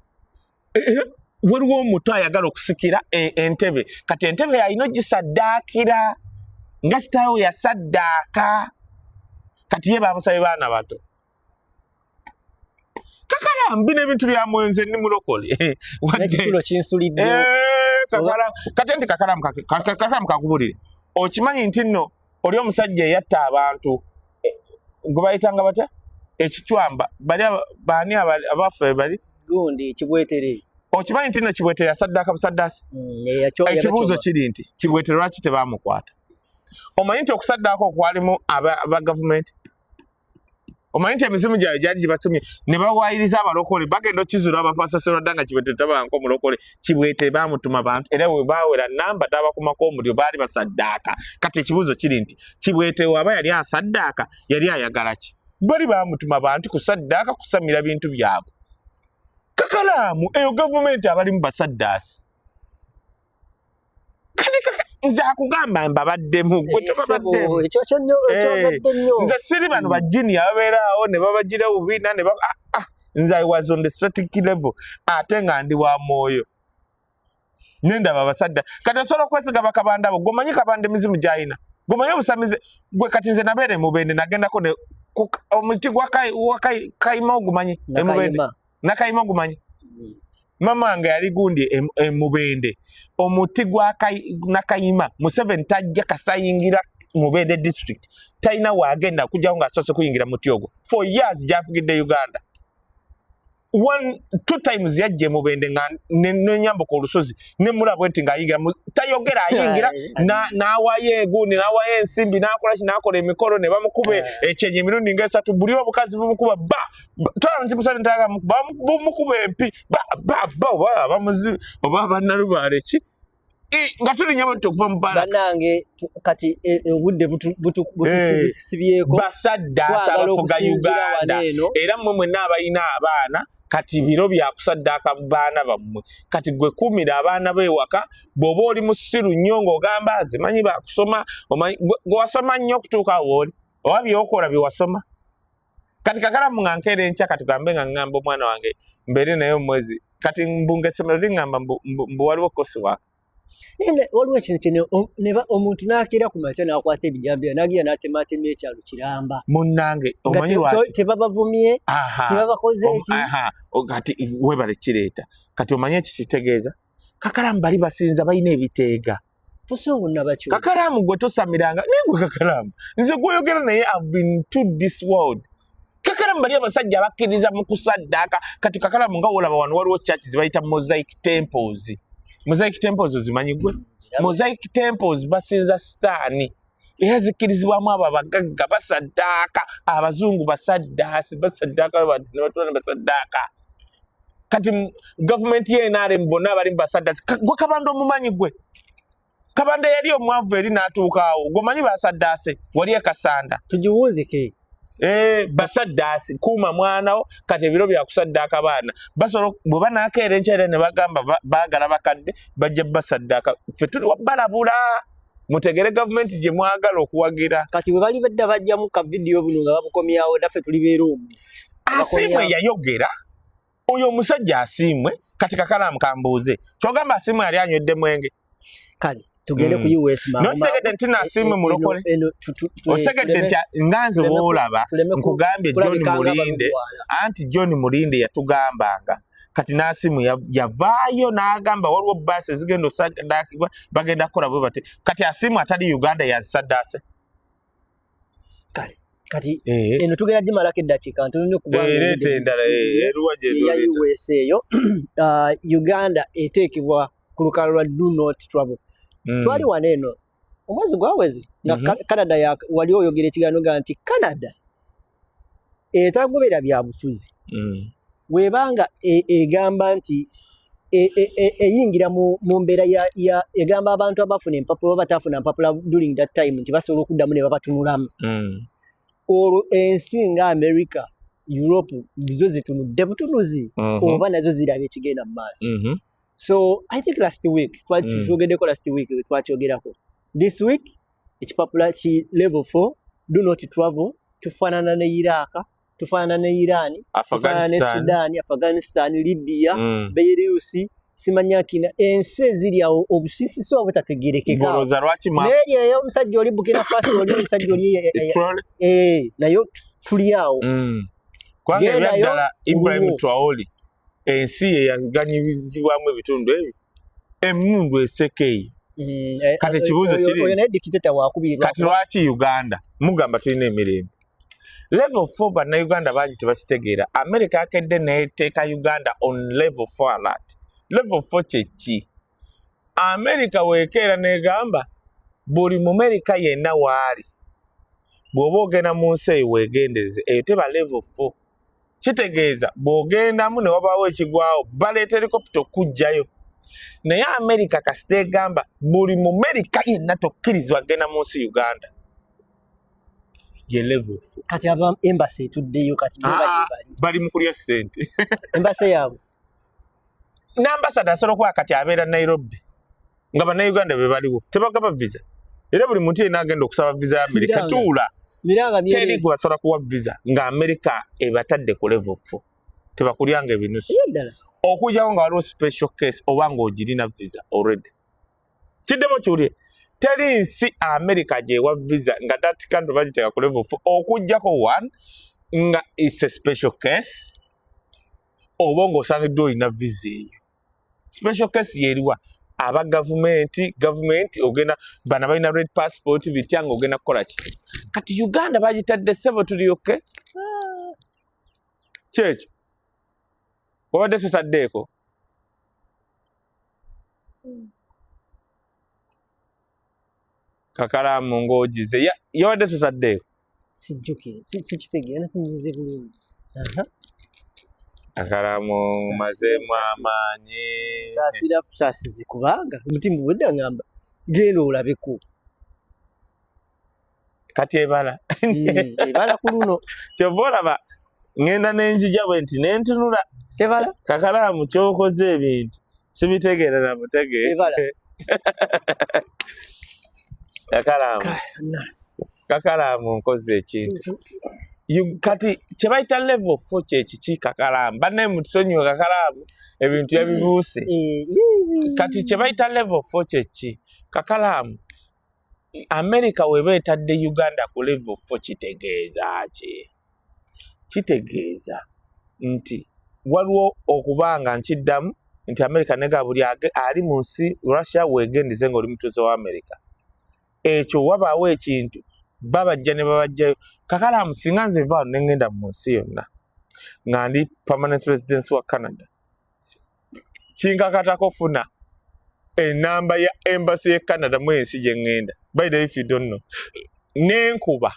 Waliwo omuto ayagala okusikira entebe. Kati entebe yalina ogisaddaakira nga kitaawe yasaddaaka. Kati ye bamusabye baana bato. Kakala bino ebintu bya mwenze, ndi mulokole. N'ekisulo kinsulidde. Kakala kati nti kakalamu kakubulire, okimanyi nti nno oli omusajja eyatta abantu, gwe bayitanga batya, ekicwamba, bali baani abaffe bali? Gundi Kibwetere. Okimanyi nti nno Kibwetere yasaddaaka busaddaasi? Ekibuuzo kiri nti Kibwetere lwaki tebamukwata? Omanyi nti okusaddaaka okwalimu aba gavumenti, omanyi nti emizimu gyabwe gyali gibatumye ne bawayiriza abalokole, bagenda okizula abapasasirwadda nga Kibwete tabanko omulokole. Kibwete bamutuma bantu, era bwe bawera namba tabakumako omuliro, baali basaddaaka. Kati ekibuuzo kiri nti Kibwete waba yali asaddaaka, yali ayagala ki? Bali bamutuma bantu kusaddaaka, kusamira bintu byabwe. Kakalaamu eyo gavumenti abalimu basaddaasi. Kati nze akugamba mbabaddemu, gwe tobabaddemu. Nze siri bano bajini ababeera awo ne babagira bubiina ne nze I was on the strategic level, ate nga ndi wa mwoyo, nendaba abasajja. Kati osobola okwesiga bakabanda abo? Gomanyi kabanda emizimu gyalina, gomanyi obusamize gwe. Kati nze nabeera emubende, nagendako ne omuti gwa kayima, ogumanyi emubende? Nakayima ogumanyi? Mama wange yali gundi emubende, omuti gwa Nakayima. Museveni tajja kasayingira Mubende district, talina waagenda kujjawo ng'asoose kuyingira muti ogwo. For years gyafugidde Uganda, one two times yajja emubende nga nenyambuka olusozi nemulabwe nti ng'ayingira, tayogera, ayingira n'awayo egundi, n'awayo ensimbi, n'akola ki, n'akola emikolo ne bamukuba ekyenyi emirundi ng'esatu. Buli obukazi bumukuba ba twala nti Museveni tayaga bumukuba empi ba ba ba, oba abamuzi oba abannalubaale ki, nga tulinya bwe okuva mu barracks. Bannange, kati obudde butusibyeko. Basaddaasa Twagala abafuga okusinziira Uganda. Wano eno. Era mmwe mwenna abalina abaana, kati biro byakusaddaaka baana bammwe. Kati gwe kuumira abaana b'ewaka. Bw'oba oli musiru nnyo ng'ogamba nze manyi bakusoma, omanyi gwe wasoma nnyo okutuuka awo oli oba byokola bye wasoma. Kati kakalamu nga nkeera enkya, kati gambe nga ŋŋamba omwana wange mbeere naye omwezi, kati mbunga essomero liŋŋamba mbu waliwo coursework. Naye waliwo ekintu kino, omuntu n'akeera ku makya n'akwata ebijambiya n'agira n'atemaatema ekyalo kiramba. Munnange, Nga omanyi lwaki? Tebabavumye, tebabakoze eki. Aha, kati webale kireeta. Kati omanyi ekyo kitegeeza, kakalamu bali basinza balina ebiteega. Busungu nabakyo. Kakalamu gwe tosamiranga, naye gwe kakalamu nze gweyogera naye, I've been to this world. Kakalamu bali abasajja abakkiriza mu kusaddaaka. Kati kakalamu nga wolaba wano waliwo church zibayita Mosaic Temples. Mosaic Temples ozimanyi gwe? Mosaic Temples basinza sitaani, era zikkirizibwamu abo abagagga, basaddaaka. Abazungu basaddaasi, basaddaaka bantu ne batula ne basaddaaka. Kati gavumenti ye NRM bonna abali mu basaddaasi. Gwe kabanda omumanyi? Gwe kabanda yali omwavu eri n'atuuka awo, gweomanyi basaddaase wali ekasanda? Tugiwunzike. Basaddaasi, kuuma mwana wo. Kati ebiro byakusaddaaka baana basobola bwe banaakeera enkya era ne bagamba baagala bakadde, bajja basaddaaka. Ffe tuli balabula, mutegere gavumenti gye mwagala okuwagira. Kati bwe bali badda bajjamu ka vidiyo buno nga babukomyawo, naffe tulibeera omwo. Asiimwe yayogera, oyo omusajja Asiimwe. Kati kakalaamu kambuuze, kyogamba Asiimwe yali anywedde mwenge? Kale tugende ku US mangu. N'okitegedde nti Nasiimwe mulokole? Eno Otegedde nti nga nze woolaba nkugambye John kulabika nga Mulinde, abalugwala. Anti John Mulinde yatugambanga. Kati Nasimu yavaayo n'agamba waliwo baasi ezigenda osaddaakibwa, bagenda kukola bwe bati. Kati Asimu atali Uganda yazisaddaase. Kale kati eno tugenda gimalako eddakiika ntono nnyo kubanga Ereeta obudde endala, buzibye. eruwa Eya gye US eyo, Uganda eteekebwa ku lukalala lwa do not travel. Twali wano eno omwezi gwaweze nga Canada wali oyogera ekigambo ga nti Canada etagobera bya bufuzi, webanga egamba nti eyingira mu mbeera ya egamba abantu abafuna empapula oba bataafuna mpapula during that time nti basobola okuddamu ne babatunulamu. Olwo ensi nga America Europe zo zitunudde butunuzi oba nazo ziraba ekigenda mu maaso. So I think last week twogeddeko, last week twakyogerako, this week ekipapula ki level 4, do not travel. Tufaanana ne Iraq, tufaanana ne Iran, tufaanana ne Sudan, Afghanistan, Libya, Beirut, simanya kina ensi eziri awo obusiisisi oba butategerekeka. Naye eyo omusajja oli Burkina Faso, oli omusajja oli nayo tuli awo. Kubanga ebyaddala Ibrahim Traore ensi ye yaganyizibwamu ebitundu ebyo, emmundu eseka eyo. Kati ekibuuzo kiri naye dictator wakubiri. Kati lwaki Uganda mugamba tulina emirembe? Level 4, Bannayuganda bangi tebakitegeera. America yakedde neteeka Uganda on level 4 alert. Level 4 kyeki? America weekeera negamba buli Mumerika yenna waali, bw'oba ogenda mu nsi eyo weegendereze, eyo teba level 4. Kitegeeza bw'ogendamu ne wabaawo ekigwawo, baleeta helicopter okuggyayo. Naye America kasita egamba buli Mumerika yenna tokkirizibwa kugenda mu nsi Uganda, ye level 4. Kati aba embassy etuddeyo kati bo Ah, bali bali mu kulya ssente. Embassy yaabwe. N'ambasada asobola okuba kati abeera Nairobi nga Bannayuganda be baliwo tebagaba visa, era buli muntu yenna agenda okusaba visa ya Amerika Miranga. tuula Miranga teri myere. gwe basobola kuwa visa nga Amerika ebatadde ku level 4, tebakulyanga ebinusu. Ye ddala. Okujjako nga waliwo special case oba ng'ogirina visa already. Kiddemu kiwulire, teri nsi America gyewa visa nga that country bagiteeka ku level 4, okujjako one nga it's a special case oba ng'osangiddwa olina visa eyo. Special case yeriwa? Aba gavumenti, gavumenti ogenda bana balina red passport bitya nga ogenda kukola ki? Kati Uganda bagitadde, ssebo, tulyoke kyekyo wabadde totaddeeko. Kakalaamu ng'ogize yabadde totaddeeko. Sijjukire, sikitegeera nakinyize bulungi. Aha. Kakalaamu mazeemu amaanyi. Saasira busaasizi kubanga omutima obwedda ngamba genda olabeko. Kati ebala. Ebala ku luno. Kyova olaba ŋŋenda n'enzija bwe nti nentunula. Tebala. Kakalaamu kyokoze ebintu sibitegeera na butegeere. Ebala. Kakalaamu, kakalaamu nkoze ekintu. Kati kye bayita level 4 kyekiki? Kakalaamu, bannaye mutusonyiwe, kakalaamu ebintu yabibuuse. Kati kye bayita level 4 kyeki? Kakalaamu, America weba etadde Uganda ku level 4 kitegeeza ki? Kitegeeza nti waliwo okubanga nkiddamu nti America nega buli ali mu nsi Russia weegendize ng'oli mutuuze wa America, ekyo wabaawo ekintu babajja ne babajjayo. Kakalaamu, singa nze nva wano ne ŋŋenda mu nsi yonna nga ndi permanent residence wa Canada, kinkakatako funa enamba ya embassy ye Canada mu ensi gye ŋŋenda. By the way, if you don't know, nenkuba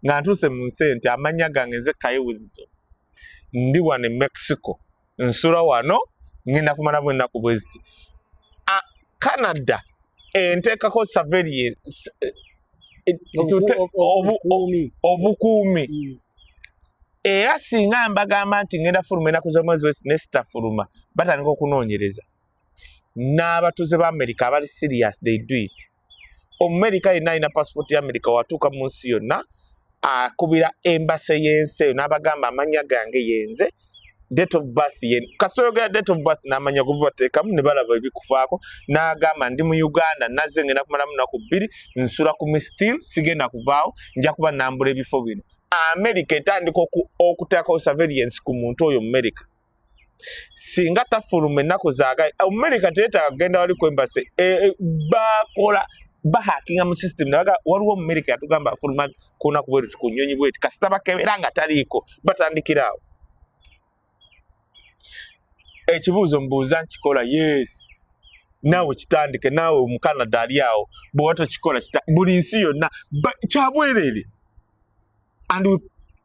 nga ntuuse mu nsi eyo nti amannya gange nze Kaye Wisdom, ndi wano e Mexico, nsula wano, ŋŋenda kumalamu ennaku bwe ziti. Canada enteekako surveillance, Obukuumi. Obukuumi. Era singa mbagamba nti ngenda fuluma ennaku z'omwezi ne sitafuluma, batandika okunoonyereza. N'abatuuze ba America abali serious, they do it. Omumerika yenna alina passport ya America watuuka mu nsi yonna akubira embassy y'ensi eyo n'abagamba amannya gange yenze, date of birth ye. Kasita oyogera date of birth n'amanya go bateekamu ne balaba ebikufaako. N'agamba ndi mu Uganda, nazze ngenda kumalamu nnaku 2, nsula ku Mestil, sigenda kuvaawo, nja kuba nambula ebifo bino. America etandika okuteekako surveillance ku muntu oyo Omumerika. Singa tafuluma ennaku zaagaye, Omumerika teyeetaaga kugenda wali ku embassy, bakola bahackinga mu system nabaga waliwo Omumerika yatugamba afuluma ku lunaku bweruti ku nnyonyi bweti. Kasita bakebera nga taliiko, batandikira awo. Ekibuuzo mbuuza, nkikola? Yes, naawe kitandike, naawe Omukanada ali awo bw'oba tokikola, buli nsi yonna kyabwereere. And we,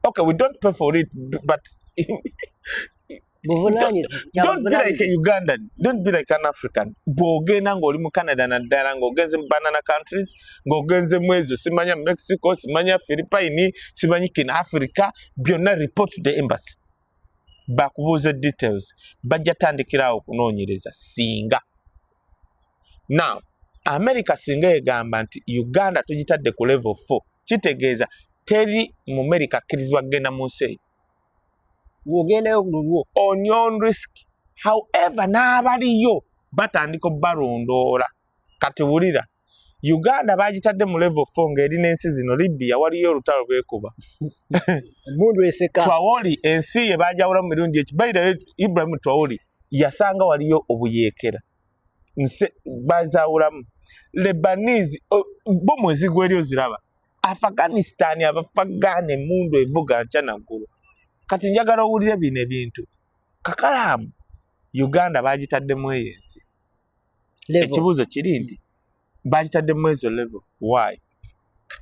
okay, we don't pay for it, but Buvunaanyizibwa. Don't be like a Ugandan, don't be like an African. Bw'ogenda ng'oli mu Canada, naddala ng'ogenze mu banana countries, ng'ogenze mu ezo simanya Mexico, simanya Philippine, simanyi kina Africa byonna, report to the embassy, bakubuuze details, bajja tandikirawo okunoonyereza. Singa now America singa egamba nti Uganda tugitadde ku level 4, kitegeeza teri mu America akkirizibwa kugenda mu nsi eyo. Bw'ogendayo lulwo. On your own risk. However, n'abaliyo batandika obbalondoola. Kati wulira, Uganda bagitadde mu level 4 ng'eri n'ensi zino: Libya, waliyo olutalo lwekuba. Emundu eseka. Traore, ensi ye bajawula mu mirundi eki bayirayo. Ibrahim Traore yasanga waliyo obuyeekera, nse bazawulamu. Lebanese bo mwezi gweri oziraba. Afghanistan, Abafagaana emundu evuga nkya naggulu. Kati njagala owulire bino ebintu, kakalaamu. Uganda bagitaddemu eyo ensi. Level. Ekibuuzo kiri nti bagitaddemu ezo level, why?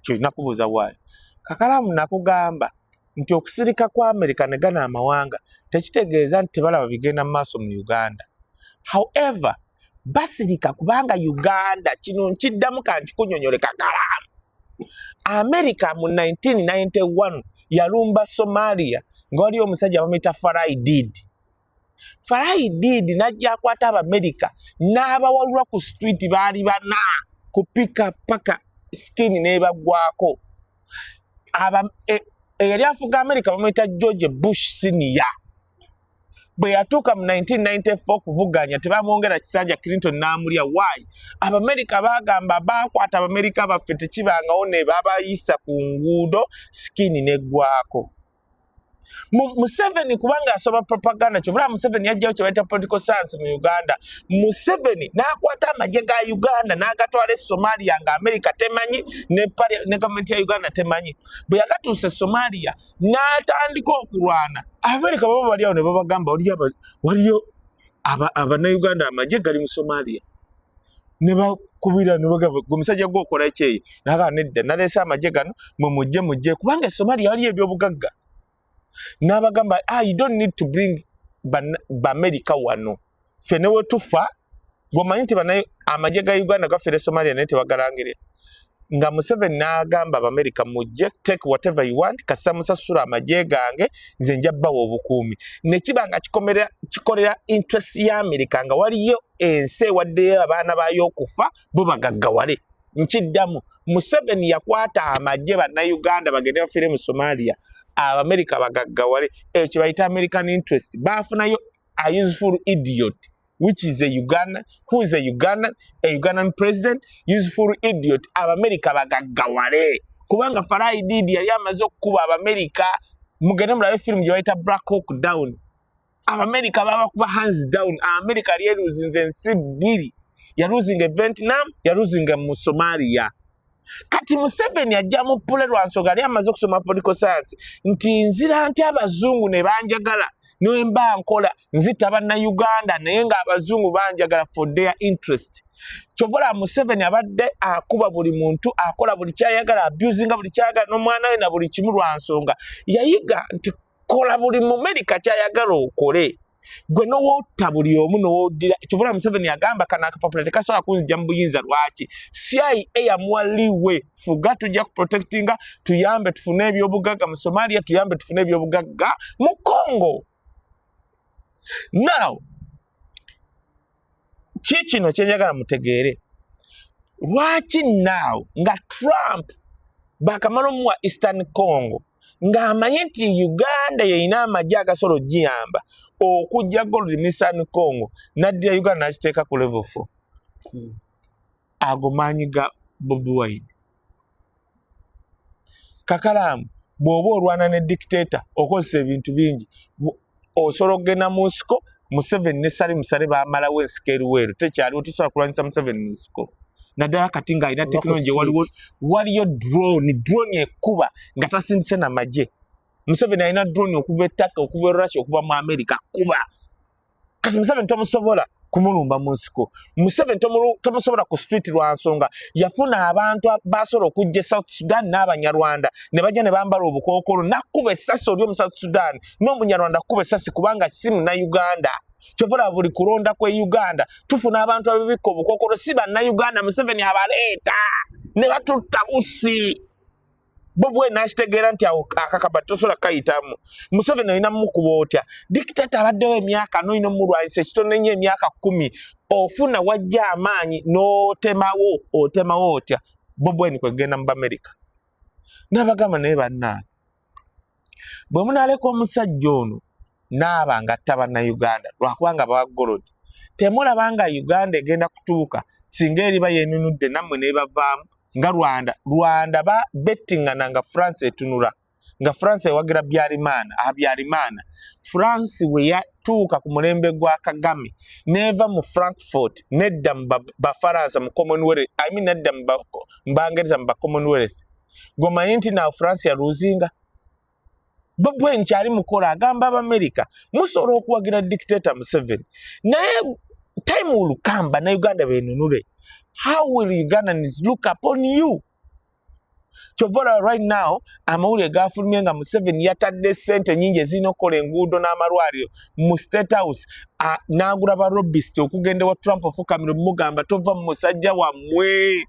Kyolina kubuuza why. Kakalaamu, nakugamba nti okusirika kwa Amerika ne gana amawanga tekitegeeza nti tebalaba bigenda mu maaso mu Uganda. However, basirika kubanga Uganda, kino nkiddamu, kankikunyonyole, kakalaamu. America mu 1991 yalumba Somalia nga waliyo omusajja bamuyita Farah Aidid. Farah Aidid n'ajja akwata Abamerika n'abawalula ku street, baali bana ku pika paka skin n'ebaggwako. Eyali afuga America bamuyita George Bush Senior. Bwe yatuuka mu 1994 okuvuganya, tebamwongera kisanja, Clinton n'amulya. Why? Abamerika bagamba bakwata Abamerika baffe tekibangawo, ne babayisa ku nguudo, skin neggwako. Museveni kubanga asoma propaganda, kyobula Museveni yajjayo kye bayita political science mu Uganda. Museveni n'akwata amagye ga Uganda n'agatwala e Somalia nga America temanyi, ne gavumenti ya Uganda temanyi. Bwe yagatuusa e Somalia n'atandika okulwana, America baba bali awo ne babagamba waliyo Abannayuganda, amagye gali mu Somalia. Ne bakubira ne bagamba, "Gwe musajja gwe okola kyeyi?" Nagaa, "Nedda, naleese amagye gano, mwe mujje mujje, kubanga e Somalia waliyo ebyobugagga." N'abagamba, "Ah, you don't need to bring Bamerica wano, ffe ne wetufa." Gwomanyi nti amagye ga Uganda gafiira e Somalia naye tebagalangirira. Nga Museveni n'agamba Abamerika, "Mujje, take whatever you want, kasita musasula amagye gange, nze nja bbawa obukuumi." Ne kiba nga kikolera interest ya Amerika nga waliyo ensi ewaddeyo abaana baayo okufa, bo bagaggawale. Nkiddamu, Museveni yakwata amagye Bannayuganda bagende bafiire mu Somalia, Abamerika bagaggawale. Eyo kye bayita American interest. Baafunayo a useful idiot, which is a Uganda, who is a Ugandan president, useful idiot. Abamerika bagaggawale kubanga Farah Aidid yali amaze okukuba Abamerika. Mugende mulabe firimu gye bayita Black Hawk Down. Abamerika babakuba hands down. Amerika yali eruzinze ensi bbiri, yaluzinga e Vietnam, yaluzinga mu Somalia. Kati Museveni ajja mu pule lwa nsonga yali amaze okusoma political science nti nzira nti abazungu ne banjagala, ne mba nkola nzita Bannayuganda, naye ng'abazungu banjagala for their interest. Kyova olaba Museveni abadde akuba buli muntu, akola buli kyayagala, abusinga buli kyayagala n'omwana we na buli kimu, lwa nsonga yayiga nti kola buli Mumerika kyayagala okole, gwe nowotta buli omu nowoddira. Kyova olaba Museveni agamba kano akapapula tekasobola kunzija mu buyinza. Lwaki? CIA yamuwa liwe fuga, tujja kuprotectinga, tuyambe tufune ebyobugagga mu Somalia, tuyambe tufune ebyobugagga mu Congo. Now ki kino kyenjagala mutegeere, lwaki now nga Trump bakamala omuwa Eastern Congo, ng'amanyi nti Uganda yeyina amagye agasobola ogiyamba okujja gold mu Eastern Congo, naddira Uganda nakiteeka ku level 4? Ago maanyi ga Bobi Wine. Kakalaamu, bw'oba olwana ne dictator okozesa ebintu bingi. Osobola okugenda mu nsiko. Museveni ne Salim Saleh bamalawo ensiko eruweero, tekyaliwo. Tosobola kulwanyisa Museveni mu nsiko, naddala kati ng'alina Oba ku tekinologi. street. Waliyo drone ekuba nga tasindise namagye. Museveni alina drone okuva e Turkey, okuva e Russia, okuva mu America kuba. Kati Museveni tomusobola. Kumulumba mu nsiko. Museveni tomusobola ku street lwa nsonga yafuna abantu basobola okujja e South Sudan n'Abanyarwanda ne bajja ne bambala obukookolo, nakkuba essasi oli omu South Sudan n'Omunyarwanda akkuba essasi kubanga si Munnayuganda. Kyova olaba buli kulonda kwe Uganda tufuna abantu ababikka obukookolo, si Bannayuganda. Museveni abaleeta ne batutta busi. Bobi Wine nakitegeera nti awo akakaba tosobola kukayitamu. Museveni olina mumukuba otya? Dictator abaddewo emyaka n'olina omulwanyisa ekitono ennyo emyaka 10, ofuna wajja amaanyi n'otemawo. Otemawo otya? Bobi Wine kwegenda mu Bamerika n'abagamba, naye bannange, bwe munaaleka omusajja ono naaba nga atta Bannayuganda lwakubanga bawa gold, temulaba nga Uganda egenda kutuuka singa eriba yenunudde nammwe nebavaamu nga Rwanda? Rwanda ba bettingana nga France etunula, nga France ewagira Byarimana. Habyarimana. France bwe yatuuka ku mulembe gwa Kagame neva mu Frankfurt nedda mu Bafaransa mu Commonwealth, I mean nedda mu Bangereza mu ba Commonwealth. Gomanyi nti naw France yaluzinga. Bobi Wine kyali mukola agamba Abamerika, musobola okuwagira dictator Museveni, naye time will come Bannayuganda benunule. How will Ugandans look upon you? Kyova olaba right now amawulire gafulumye nga Museveni yatadde sente nyingi ezirina okukola enguudo n'amalwaliro mu State House, n'agula ba lobbyist okugenda ewa Trump ofukamira omugamba, "Tova mu musajja wammwe."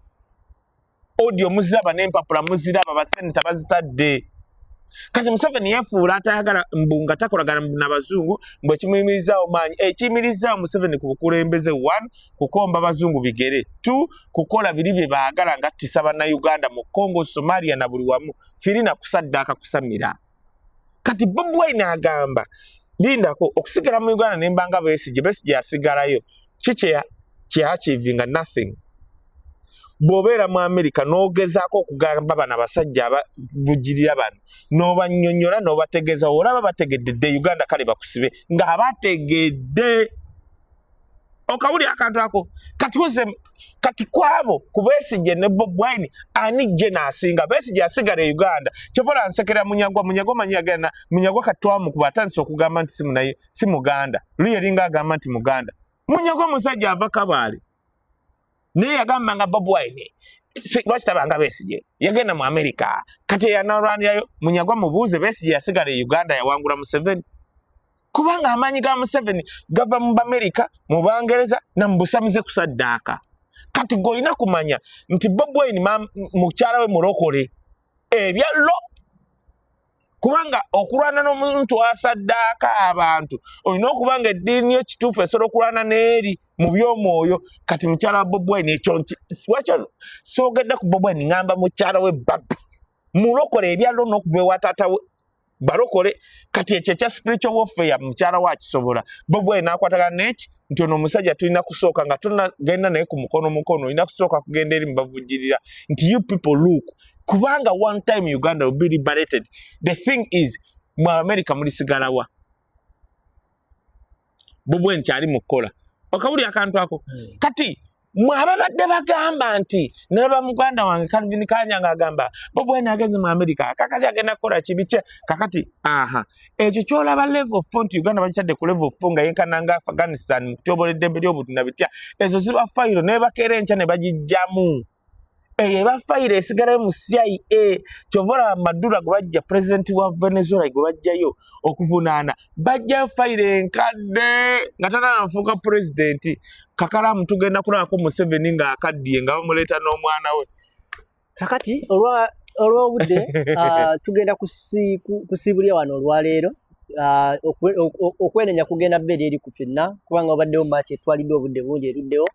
Audio muziraba n'empapula muziraba, baseneta bazitadde. Kati Museveni yeefuula atayagala, mbu nga takolagana nabazungu, mbu ekimuyimirizaawo maanyi. Ekiyimirizaawo Museveni ku bukulembeze, one, kukomba bazungu bigere, two, kukola biri bye baagala nga ttisa Bannayuganda mu Congo, Somalia na buli wamu, firina kusaddaaka kusamira. Kati Bobi Wine agamba, lindako okusigala mu Uganda nembanga Besigye. Besigye yasigalayo ki kyeyakivinga? Nothing. Bw'obeera mu Amerika n'ogezaako okugamba bano abasajja abavujjirira bano, n'obannyonnyola n'obategeeza, olaba bategedde dde Uganda, kale bakusibe nga bategedde. Okawuli akantu ako. Kati oze kati kwabo ku Besigye ne Bobi Wine, ani gye naasinga? Besigye asigala e Uganda. Kyobola nsekera Munyagwa. Munyagwa manyi yagenda. Munyagwa kati twamukuba, atandise okugamba nti simunaye, si Muganda. Luli eringa agamba nti Muganda. Munyagwa musajja ava Kabaale, naye yagamba nga Bobi Wine lwaki tabanga Besigye yagenda mu Amerika? Kati yanalwanirayo. Munyagwa mubuuze, Besigye yasigala e Uganda, yawangula Museveni? Kubanga amaanyi ga Museveni gava mu Bamerika, mu Bangereza na mu busamize kusaddaaka. Kati gweolina kumanya nti Bobi Wine mukyala we mulokole ebyallo, kubanga okulwana n'omuntu asaddaaka abantu olina okuba nga eddiini yo kituufu esobola okulwana n'eri mu by'omwoyo. Kati mukyala wa Bobi Wine, ekyo lwaki soogedde ku Bobi Wine? Ŋŋamba mukyala we Babi mulokole ebyallo n'okuva ewa taata we balokole. Kati ekyo ekya spiritual warfare mukyala we akisobola. Bobi Wine n'akwatagana n'eki nti ono omusajja tulina kusooka nga tonagenda naye ku mukono mukono, olina kusooka kugenda eri mubavujjirira nti you people look, kubanga one time Uganda will be liberated. The thing is, mu America mulisigalawa? Bobi Wine kyali mu kukola. Okawuli akantu ako. Kati mwe ababadde bagamba nti nalaba muganda wange Calvin Kanya ng'agamba Bobi Wine ageze mu America, kakati agenda kukola kibi kye kakati. Aha, ekyo kyolaba level 4 nti Uganda bakitadde ku level 4 nga yenkana nga Afghanistan mu kutyobola eddembe ly'obuntu na bitya, ezo ziba fayiro naye bakeera enkya ne bagijjamu. Eyo eba fayiro esigalayo mu CIA. Kyova olaba Maduro gwe bajja, pulezidenti wa Venezuela gwe bajjayo okuvunaana, bajjayo fayiro enkadde nga tananafuuka pulezidenti. Kakalamu tugenda kulabako Museveni ng'akaddiye nga bamuleeta n'omwana we. Kakati olw'obudde tugenda kusiibulya wano olwaleero. Okwenenya kugenda bbeeri eri ku ffenna kubanga wabaddewo maaki etwalidde obudde bungi eruddewo.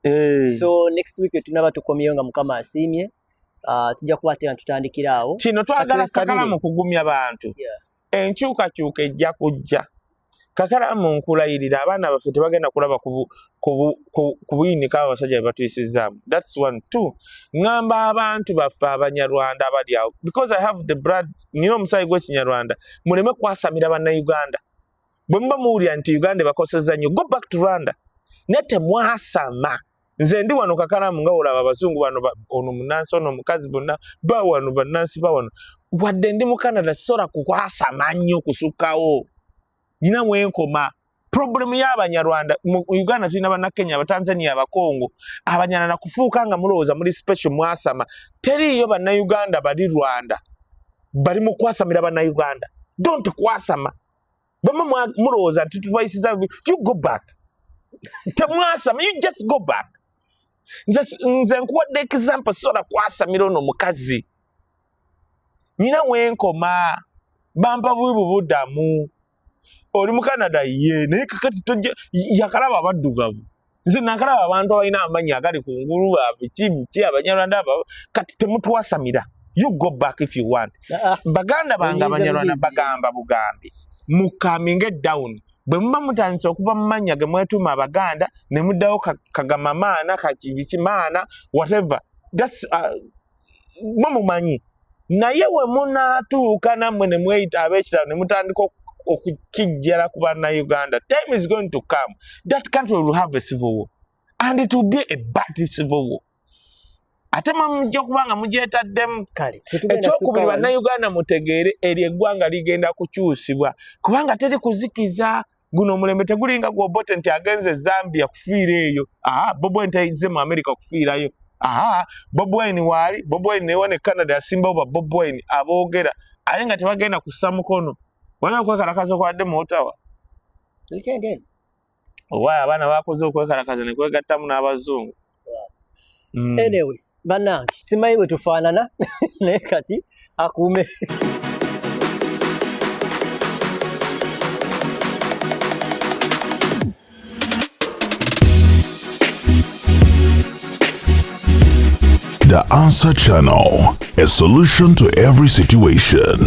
So next week tunaba tukomyeyo nga Mukama asiimye, tujja kuba ate nga tutandikira awo. Kino twagala Kakalamu kugumya bantu. Enkyukakyuka ejja kujja. Kakalamu nkulayirira, abaana baffe tebagenda kulaba ku buyinika abasajja bwe batuyisizaamu. That's one. Two, ŋŋamba abantu baffe Abanyarwanda abali awo, because I have the blood, nina omusaayi gw'Ekinyarwanda, muleme kwasamira Bannayuganda. Bwe muba muwulira nti Uganda ebakosezza nnyo, go back to Rwanda, naye temwasama. Nze ndi wano Kakalamu nga olaba abazungu bano, ono munansi, ono omukazi, bonna bawano bannansi bawano. Wadde ndi mu Canada, sisobola kukwasama nnyo kusukkawo, nina mwenkoma. Problemu y'Abanyarwanda mu Uganda, tulina Bannakenya, Abatanzania, Abakongo, Abanyarwanda kufuuka nga mulowooza muli special, mwasama. Teriiyo Bannayuganda bali Rwanda bali mu kwasamira Bannayuganda. Don't kwasama. Bwema mulowooza nti tubayisiza, you go back. Temwasama, you just go back. Nze nkuwadde example, sobola kwasamira ono omukazi nyina wenkoma bampa bubi bubuddamu. Oli mu Canada ye naye kakati tojja yakalaba abaddugavu. Nze nakalaba abantu abalina amannya agali ku ngulu, biki biki, Abanyarwanda abo. Kati temutwasamira, you go back if you want. Ah, ah. Baganda bange Onyiiza Abanyarwanda, bujizi. bagamba bugambi mukaminge down. Bwe muba mutandise okuva mu mannya ge mwetuuma Abaganda ne muddawo kagamamaana kakibiki maana whatever, that's mwe mumanyi. Naye we munaatuuka nammwe ne mweyita ab'ekiralo ne mutandika okukijjala ku Bannayuganda, time is going to come that country will have a civil war, and it will be a bad civil war. Ate mwe mujja okuba nga mugyetaddemu. Kale tetugenda Ekyokubiri, sukka wano. Bannayuganda mutegeere, eryo eggwanga ligenda kukyusibwa kubanga teri kuzikiza. Guno omulembe tegulinga gwobote nti agenze Zambia kufiira eyo. Aha, Bobi Wine tayinze mu America kufiirayo. Aha, Bobi Wine waali, Bobi Wine newa ne Canada yasimbawo ba Bobi Wine aboogera, ate nga tebagenda kussa mukono. Waliwo okwekalakaza okwadde mu Ottawa. Weekend eno. Owa abaana bakoze okwekalakaza ne kwegattamu n'abazungu. Anyway, bannange, simanyi bwe tufaanana, naye kati akuume. The Answer Channel, a solution to every situation.